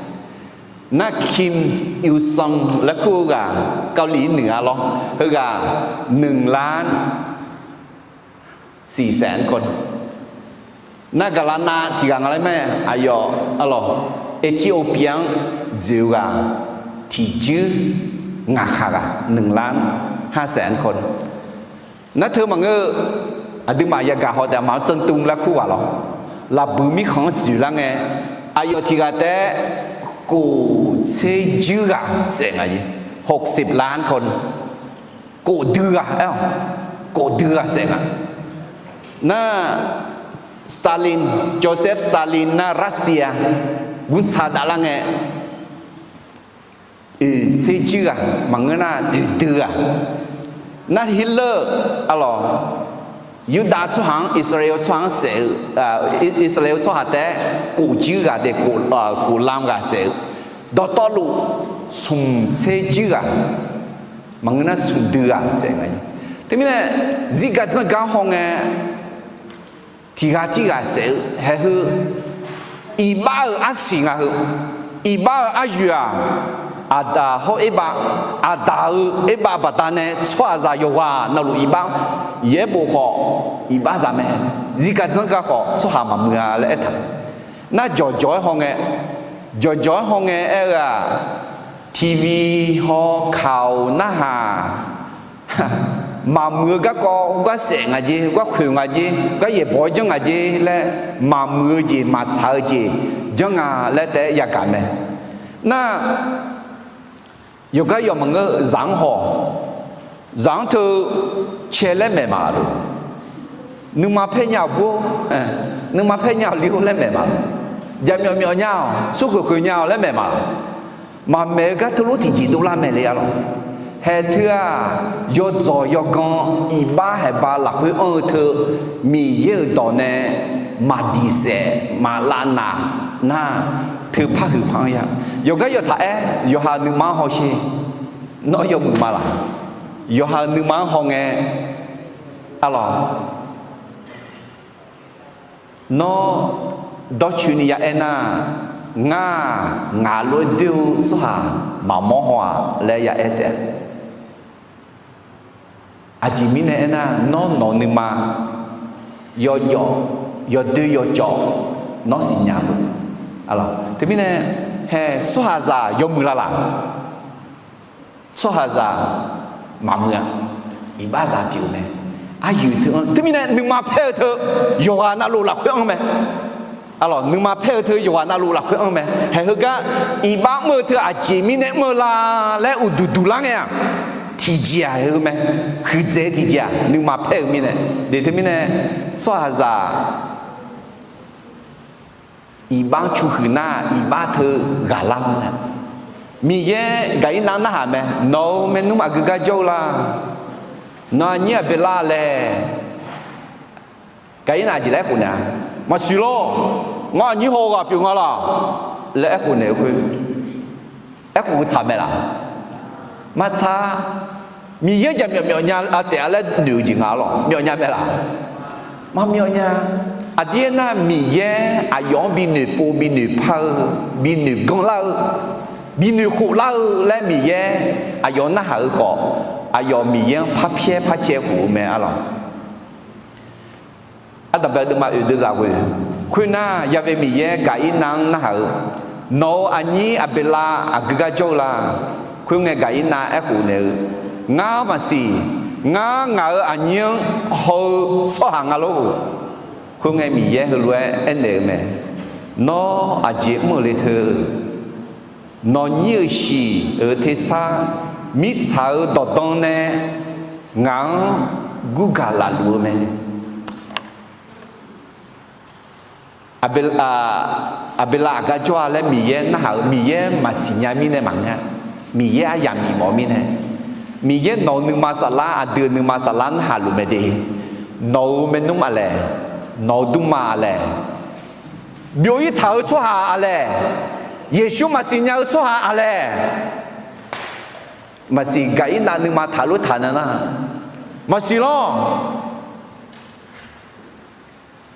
Nar Kim Il Sung laer kur-eu ghaq, เกาหลีเหนือ lawr, heughaq หนึ่งล้านสี่แสนคน. Nar gaqlaqnav tiq ghaq nga laer mae, aqyawf arlawq, Ethiopia-anr dzoeq-eu ghaq tiqjuir ngaq khaq ghaq, หนึ่งล้านห้าแสนคน. Nar teu maqngeur-eu, aqduimaf yagaq haw taef-a, เหมาเจ๋งตุง laer kur ghaq lawr, lafbuiq mirkhanq-anr dzoeqlar ngae, aqyawf tiq ghaq taef-aer kof tser juir ghaq saef nga jeq, หกสิบล้านคน. Kof dui ghaq aer-awq, kof dui ghaq saef nga. Nar Stalin, Joseph Stalin nar Russia gurtsa davlar ngae, oeq tser juir ghaq maqngeur nar doeq dui ghaq. Nar Hitler, arlawq, Yurdav tsawrhaq-anr, Irsaqleqlav tsawrhaq-anr saef-eu, Irsaqleqlav tsawrhaq taef-aer kof juir ghaq de, kof lam ghaq saef-eu, dawqtawvluf smq tser juir ghaq maqngeur nar smq dui ghaq saef nga. Teumirnae, zirgar dzanrgar hawngae, tiq ghaq tirghaq saef-eu haeq heu, iqbax-euq arsiq nga heu, iqbax-euq aryoeq-aq, aqdaq hawr erbav, aqdaq-euq erbav baqdanae tsawrhaqzaq yawqghaq navluf iqbax, yaerbof khawf iqbaxzaq mae, zirgar dzanrgar khawf tsawrhaq maqmuiq-a laer aertaq. Nar jawqjawq-aer hawngae, jawqjawq-aer hawngae aer-eu-aq, TV haw kaq-awq narhaq, maqmuiq-eu garkawv gar saef nga jer, gar khoeq nga jer, gar yaeqbawq-aer janr nga jer laer, maqmuiq-eu jeq maqtsaq-eu jeq janr nga laer taef-aer yagaq mae. Nar, yawqgar yawq maqngeur, zaq-anr haw, zaq-anr teu cae laer maeq ma lof, nuima paer nya-awq bur-or, nuima paer nya-awq li-or laer maeq ma lof, jaqmyawf myawf nya-awq, smrkhoeq khoeq nya-awq laer maeq ma lof, maqmaeq-eu gar teulof tiqjeq dovlar mae le-a lawq. Haeq teu-aq, yawdzawq yawgan iqbax haeqba lafkhoer anr-eu teu, Miqyaer-euq dawq nae maqdiq saef maqlav naq nar, teu parhuiq par-anr ya. Yawqgar yawqtaq aer, yawqha-euq nuima-anr hawsher. Nawr yawmuiq ma laq? Yawqha-euq nuima-anr hawngae, a lawq, nawr dawrcoeni ya aernar, ngar-aq, ngaq lof-aer doer-eu tsawrhaq maqmawr haw-aq laer ya aer taef-a. Aqjeq mirnae aernar, nawr nawq-eu nuima yawjawf, yawdoer yawcawv, nawr siqnya-eu. Teumirnae, haeq tsawrhaqzaq yawmuiq la laq? Tsawrhaqzaq maqmuiq-a. Iqbaxzaq pyeuf-eu mae. Aryoeq teu-anr, teumirnae nuima paer-eu teu yawqghaq navluf lafkhoer anr mae. A lawq, nuima paer-eu teu yawqghaq navluf lafkhoer anr mae. Haeq heugar iqbax mr-eu teu aqjeq mirnae mr-eu la laer uqduq duq lar ngae-aq, tiqjeq-aq haeq-eu mae. Huiqdzaeq-eu tiqjeq-aq nuima paer-eu mirnae. Deuq teumirnae, tsawrhaqzaq iqbax-anr cu huiq nar, iqbax teu ghaqlar-anr nae, Miqyaer Gaqirnav-anr narhaq mae. Nawq-euq maernmr aqgeu gar jawr-eu la? Nawq aqnyir Aqbeqlav laer, Gaqirnav aqjeq laer aerkhof naeq-a? Maqsiq lawr. Ngar aqnyir haw-eu ghaq pyeuf nga laq? Laer aerkhof naeq-eu khoer, aerkhof-eu tsaq mae laq? Maqtsaq. Miqyaer jaqmyawf myawf nya taef-a laer noeq-eu jeq nga lawq. Myawf nya mae laq? Maqmyawf nya. Aqdir aernar, Miqyaer aqyawf-anr bi noeqpov, bi noeqpar-eu, bi noeqganr lar-eu, bi noeqkhof lar-eu laer Miqyaer aqyawf-anr narhaq-eu khawf, aqyawf Miqyaer-anr parpyaer parcaev khof-eu mae, a lawq. Ardanqbae deuvma oeq deuvzaq ghoe. Khoernar, Ya've Miqyaer Gaqirnav-anr narhaq-eu, Nawq-euq aqnyir Aqbeqlav aqgeu gar jawr-eu la? Khoerngae, Gaqirnav aerkhof naeq-eu, Ngar maqsiq. Ngar ngaq-euq aqnyir-anr haw-eu tsawrhaq nga lor. Khoerngae, Miqyaer heulof-aer aernaeq-eu mae. Nawr aqjeq mr-euq le teu nawqnyir-euq shiq-euq tersar mirtsaq-euq dawqdan nae ngaq-anr gurgaq lafluf-eu mae. Aqbeqlav, Aqbeqlav aqgar jawr-a laer Miqyaer narhaq-eu, Miqyaer maqsiq nya mirnae maqngeur-a. Miqyaer aryamq bifmawf-eu mirnae, Miqyaer nawq-euq nuima saflar, aqdui-euq nuima saflar narhaq luf mae de. Nawq-euq maernmr aqlaeq, nawq-euq dmrma aqlaeq, byov-ir taq-eu tsawrhaq aqlaeq, Yeqsur maqsiq nya-eu tsawrhaq aqlaeq, maqsiq Gaqirnav nuima taqlof taq na nar, maqsiq lawr.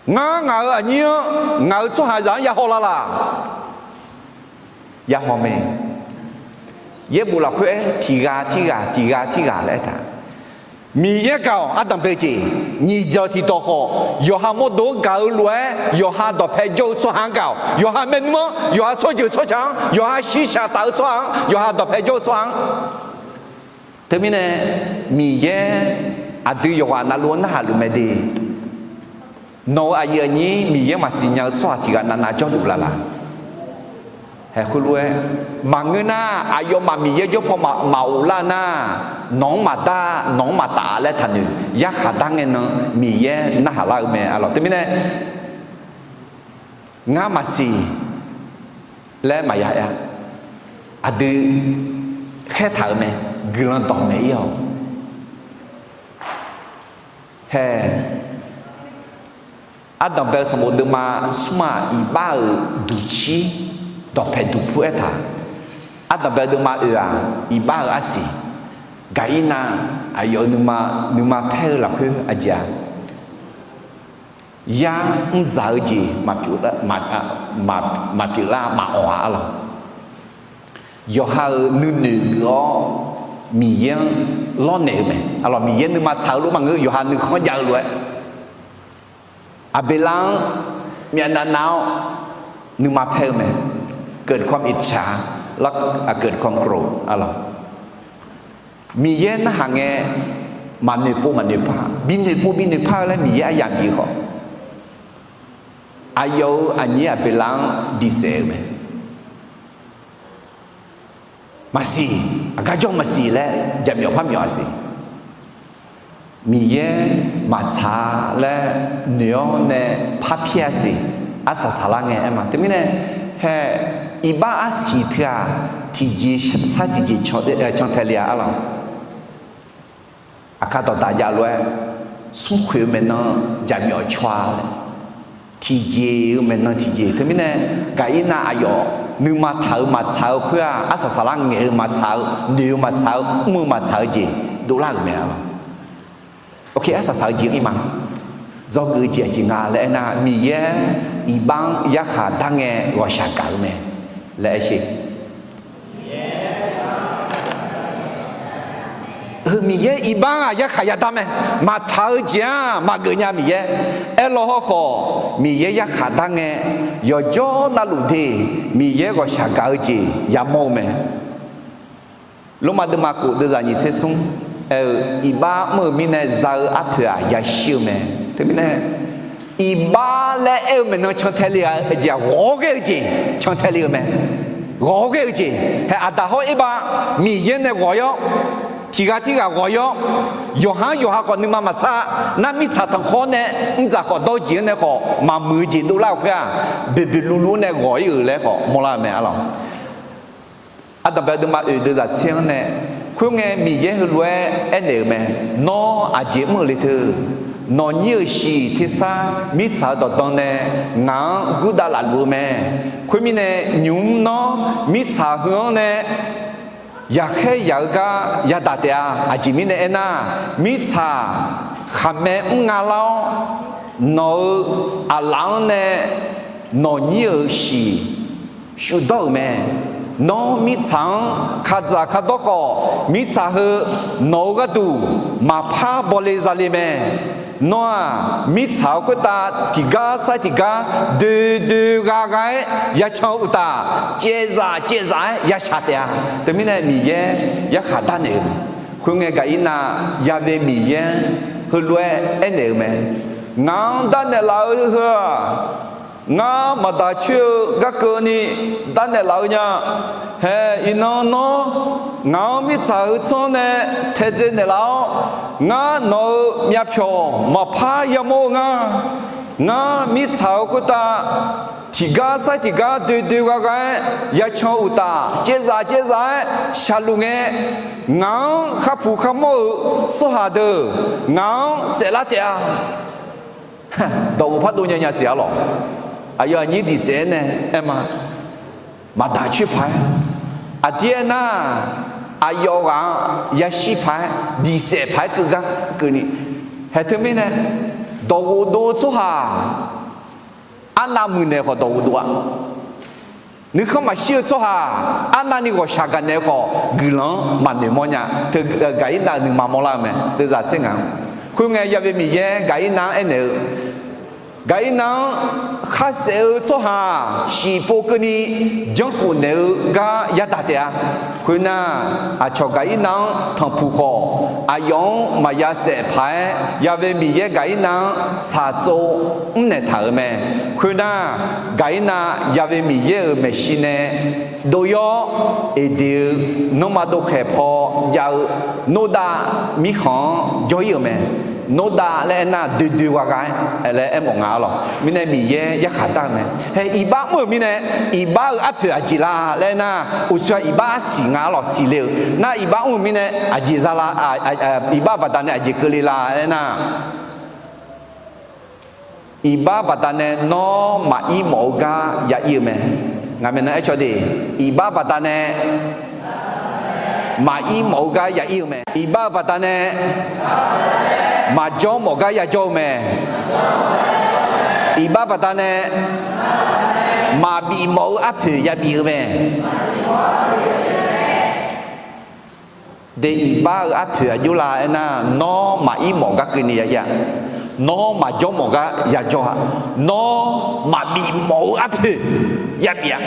Ngar ngaq-euq aqnyir-anr, ngaq-euq tsawrhaqzaq-anr ya haw la laq? Ya haw mae. Yaerbof lafkhoer-aer tiqghaq tirghaq tiqghaq tirghaq laer aertaq, Miqyaer gaq-awq. Ardanqbae jeq nyiq dzaq tiqdawq khawf, yawqha mawrdo-anr gaq-eu lof-aer, yawqha dawqpae jawr-eu tsawrhaq-anr gaq-awq. Yawqha maernmr-anr, yawqha tsawrjeuq tsawrca-anr, yawqha shirshaq taf-eu tsawrhaq-anr, yawqha dawqpae jawr-eu tsawrhaq-anr. Teumirnae, Miqyaer aqdui yawqghaq navluf-anr narhaq luf mae de. Nawq-euq aqyuif aqnyir Miqyaer maqsiq nya-eu tsawrhaq tiqghaq navnav jawrluf la laq? Haeq khoerlof-aer, maqngeur nar, aqyawfmaf Miqyaer jawr paw maqghof lar nar, nawq-anr maqdar, nawq-anr maqtaf laer taqnoeq yarkhaq dar ngae nan Miqyaer narhaq lar-eu mae, a lawq. Teumirnae, ngar maqsiq laer maqya aer-a. Aqdui khaertaq-euq mae, guiqlanq dawq maeq-ir-awq. Haeq, ardanqbae-eu sanqbof deuvma smr-aq, iqbax-euq duqcir dawqpae duqpur aertaq. Ardanqbae deuvma oeq-aq, iqbax-euq arsiq, Gaqirnav aqyawf-euq nuima, nuima paer-eu lafkhoer aqjeq-aq, yar mrdzaq-eu jeq maqpyeuf lar, maqpyeuf lar maqawq-a, a lawq. Yawqha-euq nuinoeq geuf-awr Miqyaer-anr lawrnaeq-eu mae, a lawq. Miqyaer nuima tsaq-eu lof maqngeur, yawqha nuikhanr jav-eu lof-aer, Aqbeqlav-anr myavnav nav-awr nuima paer-eu mae. เกิดความอิจฉา แล้วก็ เกิดความโกรธ a lawq. Miqyaer narhaq ngae maqnoeqpov maqnoeqpar, bi noeqpov bi noeqpar-eu laer Miqyaer aryamq bif-eu khawf, aqyawf-euq aqnyir Aqbeqlav-anr diqsaef-eu mae. maqsiq, aqgar jawr maqsiq laer jaqmyawf par myawf-a siq. Miqyaer maqtsaq-a laer noeq-awr nae parpir-a siq. Arsaq saqlar ngae aer ma. Teumirnae, hae, iqbax arsiq teu-aq, tiqjeq sar tiqjeq cantae le-a arlawq. Aqkar dawqdaq jav lof-aer, smrkhoeq-eu maeqnan jaqmyawf caw-a laer, tiqjeq-eu maeqnan tiqjeq. Teumirnae, Gaqirnav aqyawf nuima taq-euq maqtsaq-eu khoer-aq, arsaq saqlar ngaeq-eu maqtsaq-eu, noeq-eu maqtsaq-eu, mr-eu maqtsaq-eu jeq dovlar-euq mae arlawq. Arsaq saq-eu jeq-anr ir ma. Dzawgeuf-eu jeq aqjeq nga laer aernar, Miqyaer iqbax-anr yarkhaq dar ngae ghawqshaq gaq-eu mae laer aer sher. Heu Miqyaer iqbax-aq yarkhaq yadar mae. Maqtsaq-eu jeq-aq maqgeuf nya Miqyaer. Aerlaw hawrkhawf, Miqyaer yarkhaq dar ngae, yawqjawr navluf de, Miqyaer ghawqshaq gaq-eu jeq yamawr-eu mae. Lormav deuvma khof deuvzaq nyiq tser smr aer-eu, iqbax mr-euq mirnae za-eu arpoeq-aq yashir-eu mae. Teumirnae, iqbax laer aer-eu maeqnan cantae le-a jeq-aq, ghawq-awr ghae-eu jeq cantae le-eu mae. Ghawq-awr ghae-eu jeq, hae, Aqdaq hawr Erbav Miqyaer nae ghawq-ir-awr, tiqghaq tirghaq ghawq-ir-awr, yawqha-anr yawqha khawf nuima maqsar, nar mirtsaq tanqkhawr nae mrdzaq khawf dawr-eu jeq-anr nae khawf maqmuiq-eu jeq dovlar-euq khoer-aq, boeqboeq luvluv-awr nae ghawq-ir-euq laer khawf mawrlar-eu mae arlawq. Ardanqbae deuvma oeq deuvzaq tser-anr nae, khoerngae Miqyaer heulof-aer aernaeq-euq mae. Nawr aqjeq mr-euq le teu? Nawqnyir-euq shiq tersar mirtsaq-eu dawqdan nae ngaq-anr gurdav laf luf-eu mae. Khoermirnae, nymq-mr nawr mirtsaq heu-anr nae yaqkhaer yaq-eu gar yadaq taef-a. Aqjeq mirnae aernar, mirtsaq khaqmae mr nga lar-awr, nawq-euq aqlaf-anr nae nawqnyir-euq shiq shufdawr-euq mae. Nawr mirtsaq-anr kadzaq kadawr khawf, mirtsaq heu nawq-eu gharduq maqpar bawle zale mae. Nawr-aq, mirtsaq-eu khoertav tiqgar sar tiqgar doe doe gha gha-aer yacan-eu uqtaf, caevzaf caevzaf-aer yashaq taef-a. Teumirnae Miqyaer yarkhaq darnaeq-euq mae. Khoerngae Gaqirnav Ya've Miqyaer heulof-aer aernaeq-euq mae. Ngaq-anr darnaeq laf-eu heu-aq, ngar maqdaq coer-eu gar keuvni darnaeq laf-eu nya. Hae, iqnan nawr ngaq-anr mirtsaq heu tsanr nae taedzae naeqlaf-awr, ngar nawq-euq myavpyawq maqpar yamawr-eu nga. Ngar mirtsaq-eu khoertav tiqgar sar tiqgar doe doe gha gha-aer yacan-eu uqtaf, caevzaf caevzaf-aer shaqluf ngae, ngaq-anr kharpuq kharmawr-euq tsawrhaq deuq ngaq-anr saeflar taef-a. Dawqghof pardov nya nya siq arlawq. Aqyawf aqnyir diq saef-aer nae aer ma. Maqdaq coer paq-aer, aqdir aernar, aqyawf ghaq-anr yashir paq-aer diq saef paq-aer keuv gar keuvni. Hae teumirnae, dawqghof dov-eu tsawrhaq arnav muiqnaeq khawf dawqghof dov-a. Nuikhanr maqshir-eu tsawrhaq arnavni ghawqshaq gaqnaeq-eu khawf, guiqlanq-anr maqnoeq mawrnya. Teu Gaqirnav-euq nuima mawrlar-eu mae, deuvzaq tser ngaq-anr. Khoerngae, Ya've Miqyaer Gaqirnav-anr aernaeq-eu, Gaqirnav-anr khar saef-eu tsawrhaq-aq, shiqpov keuvni janrkhof naeq-eu gar yadaq taef-a. Khoernar, aqcawq Gaqirnav-anr tanqpuq khawf, aqyawf-anr maqya saef paq-aer, Ya've Miqyaer Gaqirnav-anr tsaqtsov mrnaeq taq-euq mae. Khoernar, Gaqirnav Ya've Miqyaer-euq maeqshi nae dov-ir-awr, Eqdeq-eu nanrma dovkhaeq paw jav-eu Nordav mirkhanq-anr jawr-ir-euq mae. Nordav laer aernar, doe doe gha gha-aer laer aermawf nga arlawq. Mirnae Miqyaer yarkhaq dar-eu mae. Hae, iqbax mr-euq mirnae, iqbax-euq arpoeq aqjeq la laer aernar, uqshoe-aq iqbax arsiq nga arlawq, siqle-euq. Nar iqbax mr-euq mirnae aqjeq za la, iqbax baqdanae aqjeq keuvle la laer aernar, iqbax baqdanae nawr maqir mawf-eu gar ya ir-eu mae. Ngaq maeqnan aercawq de, iqbax baqdanae maqir mawf-eu gar ya ir-eu mae. Iqbax-euq baqdanae maqjawr mawf gar yajawr-eu mae. Iqbax baqdanae maqbif mawf-eu arpoeq yabif-eu mae. De iqbax-eu arpoeq aqjox la aernar, nawr maqir mawf gar keuvni ya ir-a. Nawr maqjawr mawf gar yajawr-a. Nawr maqbif mawf-eu arpoeq yabif-a.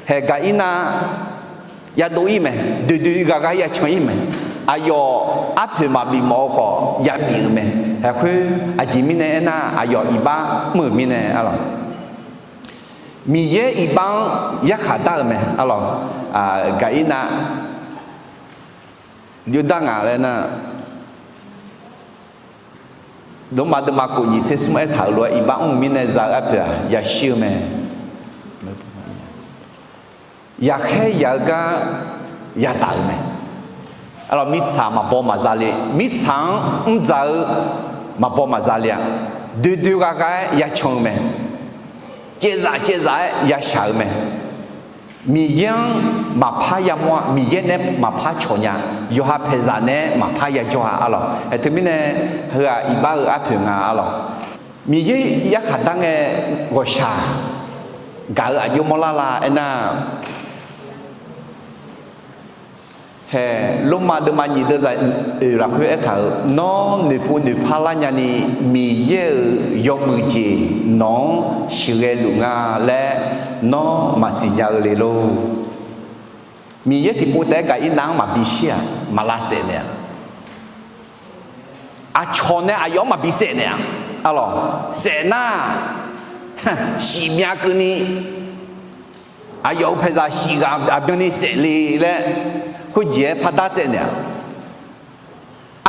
Hae Gaqirnav yadov ir mae. Doe doe gha gha yacan ir mae. Aqyawf arpoeq maqbif mawf-eu khawf yabif-euq mae. Hae khoer aqjeq mirnae aernar, aqyawf iqbax mr-euq mirnae arlawq. Miqyaer iqbax-anr yarkhaq dar-euq mae arlawq. Gaqirnav Jordar ngaq laer nar, Lormav deuvma kof nyiq tser smr aertaq-euq lof-aer iqbax mr-eu mirnae za-eu arpoeq-aq yashir-eu mae. Yaqkhaer yaq-eu gar yadaq-euq mae. Arlawq, mirtsaq maqbaw maqza le, mirtsaq-anr mrdzaq-eu maqbaw maqza le-aq, doe doe gha gha-aer yacan-eu mae. Caevzaf caevzaf-aer yashaq-eu mae. Miqyaer-anr maqpar yamawr-a, Miqyaer nae maqpar cawq nya, yawqha paeqzaq nae maqpar yajawr-a arlawq. Aer teumirnae, heu-aq iqbax-eu arpoeq nga arlawq. Miqyaer yarkhaq dar ngae ghawqshaq gaq-eu aqjox mawrlar la aernar, hae, Lormav deuvma nyiq deuvzaq oeq lafkhoer aertaq-euq, Nawr noeqpov noeqpar lar nyani Miqyaer-euq yawmuiq jeq nawq-anr sheuqghae luf nga laer nawr maqsiq nya-eu le lor. Miqyaer tiqpov taef-aer Gaqirnav-anr maqbi shir-aq, maq lavsaef naeq-aq, aqcawq nae aqyawf-anr maqbi saef naeq-aq, arlawq, saef nar, shif myav keuvni, aqyawf-euq paeqzaq shif ghaq aqbyanni saef le laer khoerjeq-aer pardar tsaev naeq-aq,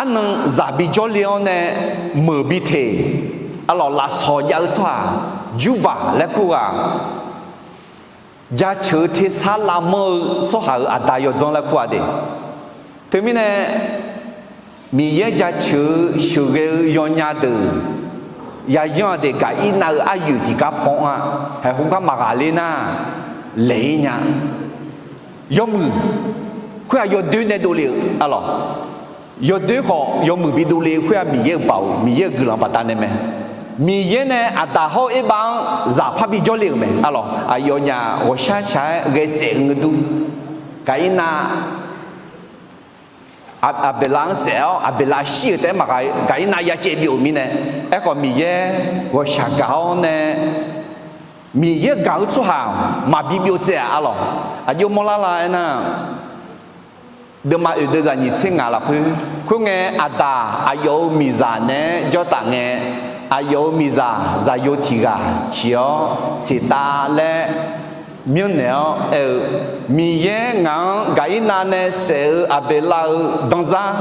arnan zaq bi jawrle-awr nae meuq bi teq, arlawq, lafsawq jav-eu tsawrhaq, Jurbaq laer kur ghaq, jaceuq-eu tersar lavmanr-eu tsawrhaq-euq aqda yawdzanr laer kur-a de. Teumirnae, Miqyaer jaceuq-eu sheuqghae-eu yawnya deuq, yayanr-aq de Gaqirnav-euq aryoeq tiqgar paw-anr-a, haeq khoergar maqghaq ler nar, laeq-ir nya. Yawmuiq khoer-aq yawdoer nae dovle-euq arlawq. Yawdoer khawf yawmuiq bi dovle khoer-aq Miqyaer-euq baoq, Miqyaer-euq guiqlanq baqdanae mae. Miqyaer nae Aqdaq hawr-eu Erbav-anr zaqpar bi jawrle-euq mae arlawq. Aqyawfnyaf ghawqshaq shaq-aer ghae saef-eu ngeur dur. Gaqirnav Aq- Aqbeqlav-anr saef-awr Aqbeqlav shir-euq taef-aer maqghaq-eu Gaqirnav yacaev byov-euq mirnae, aerkhawf Miqyaer ghawqshaq gaq-awr nae, Miqyaer gaq-eu tsawrhaq maqbi byov tsaev-aq arlawq. Aqjox mawrlar la aernar, deuvma oeq deuvzaq nyiq tser ngaq lafkhoer, khoerngae Aqdaq aqyawf-euq miqzaq naeq-aer jawrtaf ngae, aqyawf-euq miqzaq zaqyo tiq ghaq ciq-awr Seqtav laer myanrnaeq-awr aer-eu, Miqyaer ngaq-anr Gaqirnav nae saef-eu Aqbeqlav-euq danzar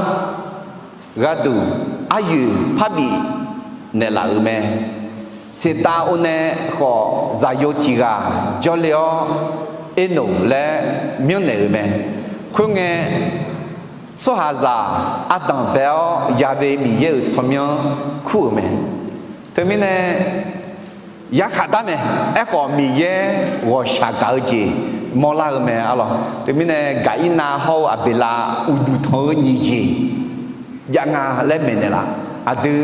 gharduq aryoeq parbif naeqlaf-euq mae. Seqtav or nae khawf zaqyo tiq ghaq jawrle-awr Ernoq laer myanrnaeq-euq mae. Khoerngae, tsawrhaqzaq ardanq bae-awr yave Miqyaer-euq tsawrmyanr kur-euq mae. Teumirnae, yarkhaq dar mae. Aerkhawf Miqyaer ghawqshaq gaq-eu jeq mawrlar-eu mae arlawq. Teumirnae Gaqirnav hawr-eu Aqbeqlav uqduq tanq-eu nyiq jeq jav nga laer maeqnaeq laf. Aqdui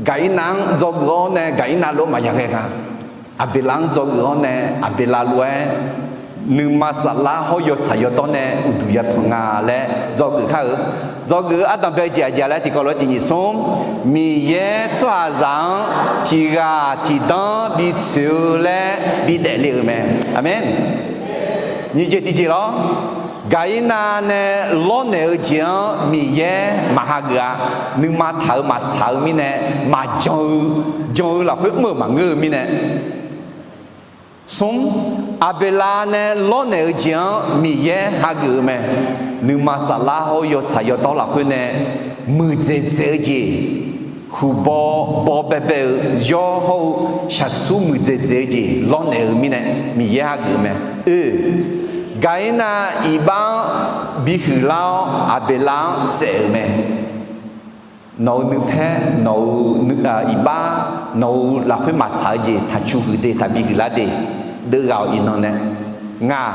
Gaqirnav-anr dzawgeuf-awr nae Gaqirnav lof-aer maqya ghae nga. Aqbeqlav-anr dzawgeuf-awr nae Aqbeqlav lof-aer nuima saflar hawr yawtsaq yawdawr nae uqduq yatanq nga laer dzawgeuf kar-eu. Dzawgeuf-eu ardanq bae-eu jeq aqjeq laer tiqkawv lof-aer tiq nyiq smr, Miqyaer tsawrhaqzaq-anr tiq ghaq tiq danr bi tsoeq-eu laer bidaef le-euq mae. Aqmeq. Nyiq jeq tiqjeq lawr, Gaqirnav nae lawrnaeq-eu jeq-anr Miqyaer maq hageuf-a. Nuima taq-euq maqtsaq-eu mirnae, maqjan-eu, jan-eu lafkhoer mr-euq maqngeur-eu mirnae. Smr, Aqbeqlav nae lawrnaeq-eu jeq-anr Miqyaer hageuf-eu mae. Nuima saflar hawr yawtsaq yawdawr lafkhoer nae muiqdzaeq dzaeq-eu jeq, huqbaw baw baebae-eu yawr hawr-eu shaqtsur muiqdzaeq dzaeq-eu jeq lawrnaeq-eu mirnae Miqyaer hageuf-eu mae. Oe, Gaqirnav iqbax-anr bihuiq lar-awr Aqbeqlav-anr saef-euq mae. Nawq-euq nuipaer, nawq-euq iqbax, nawq-euq lafkhoer maqtsaq-eu jeq taqcu huiq de, taqbi huiqlar de, deuvghaq-awq iqnan nae. Ngaq,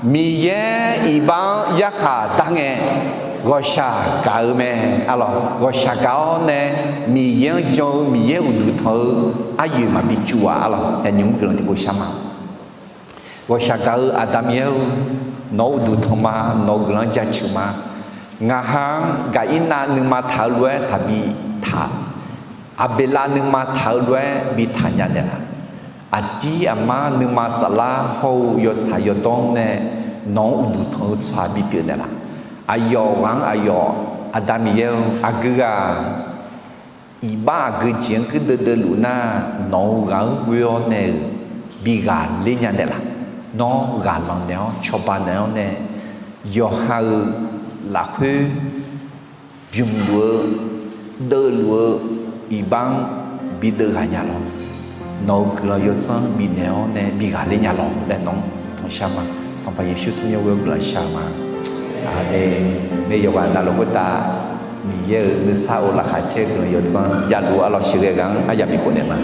Miqyaer iqbax-anr yarkhaq dar ngae, ghawqshaq gaq-eu mae. Arlawq, ghawqshaq gaq-awr nae, Miqyaer-anr jan-eu Miqyaer uqduq tanq-eu aryoeq maqbi cuv-aq. Arlawq, nymq-mr guiqlanq tiqpov shar ma. Ghawqshaq gaq-eu Aqda Miqyaer-or, nawq-euq uqduq tanq ma, nawq-euq guiqlanq jaceuq ma. Ngaqha-anr Gaqirnav nuima taq-eu lof-aer taqbi taq, Aqbeqlav nuima taq-eu lof-aer bi taq nya naeqlaf. Aqdir aqmar nuima saflar hawr-eu yawtsaq yawdawr nae nawq-anr uqduq tanq-eu tsawrhaq bipyeuf naeqlaf. Aqyawf ghaq-anr aqyawf, Aqda Miqyaer-or, aqgeu ghaq iqbax aqgeu jeq-anr keuv deuvdeuv luf nar, nawq-euq ghaq-anr ghoe-awr nae-euq bi ghaqler nya naeqlaf. Nawr ghaqlanq naeq-awr cawba naeq-awr nae, yawqha-euq lafkhoer bymq luf-eu, deuvluf-eu iqbax-anr bideuv ghaq nya lawr. Nawq-euq guiqlanq yawdzanr bifnaeq-awr nae bighaq ler nya lawr laer nawq-anr tanqshar ma. Sanqpaq Yeqsur tsawrmyanr ghoe-awr guiqlanq shar ma. Aqmeq. Nae yawqghaq navluf khoertav Miqyaer-euq nuisar of laqkhaq caer-eu guiqlanq yawdzanr javluf-eu arlawq sheuqghae ghaq-anr aryamq bikhof naeq ma.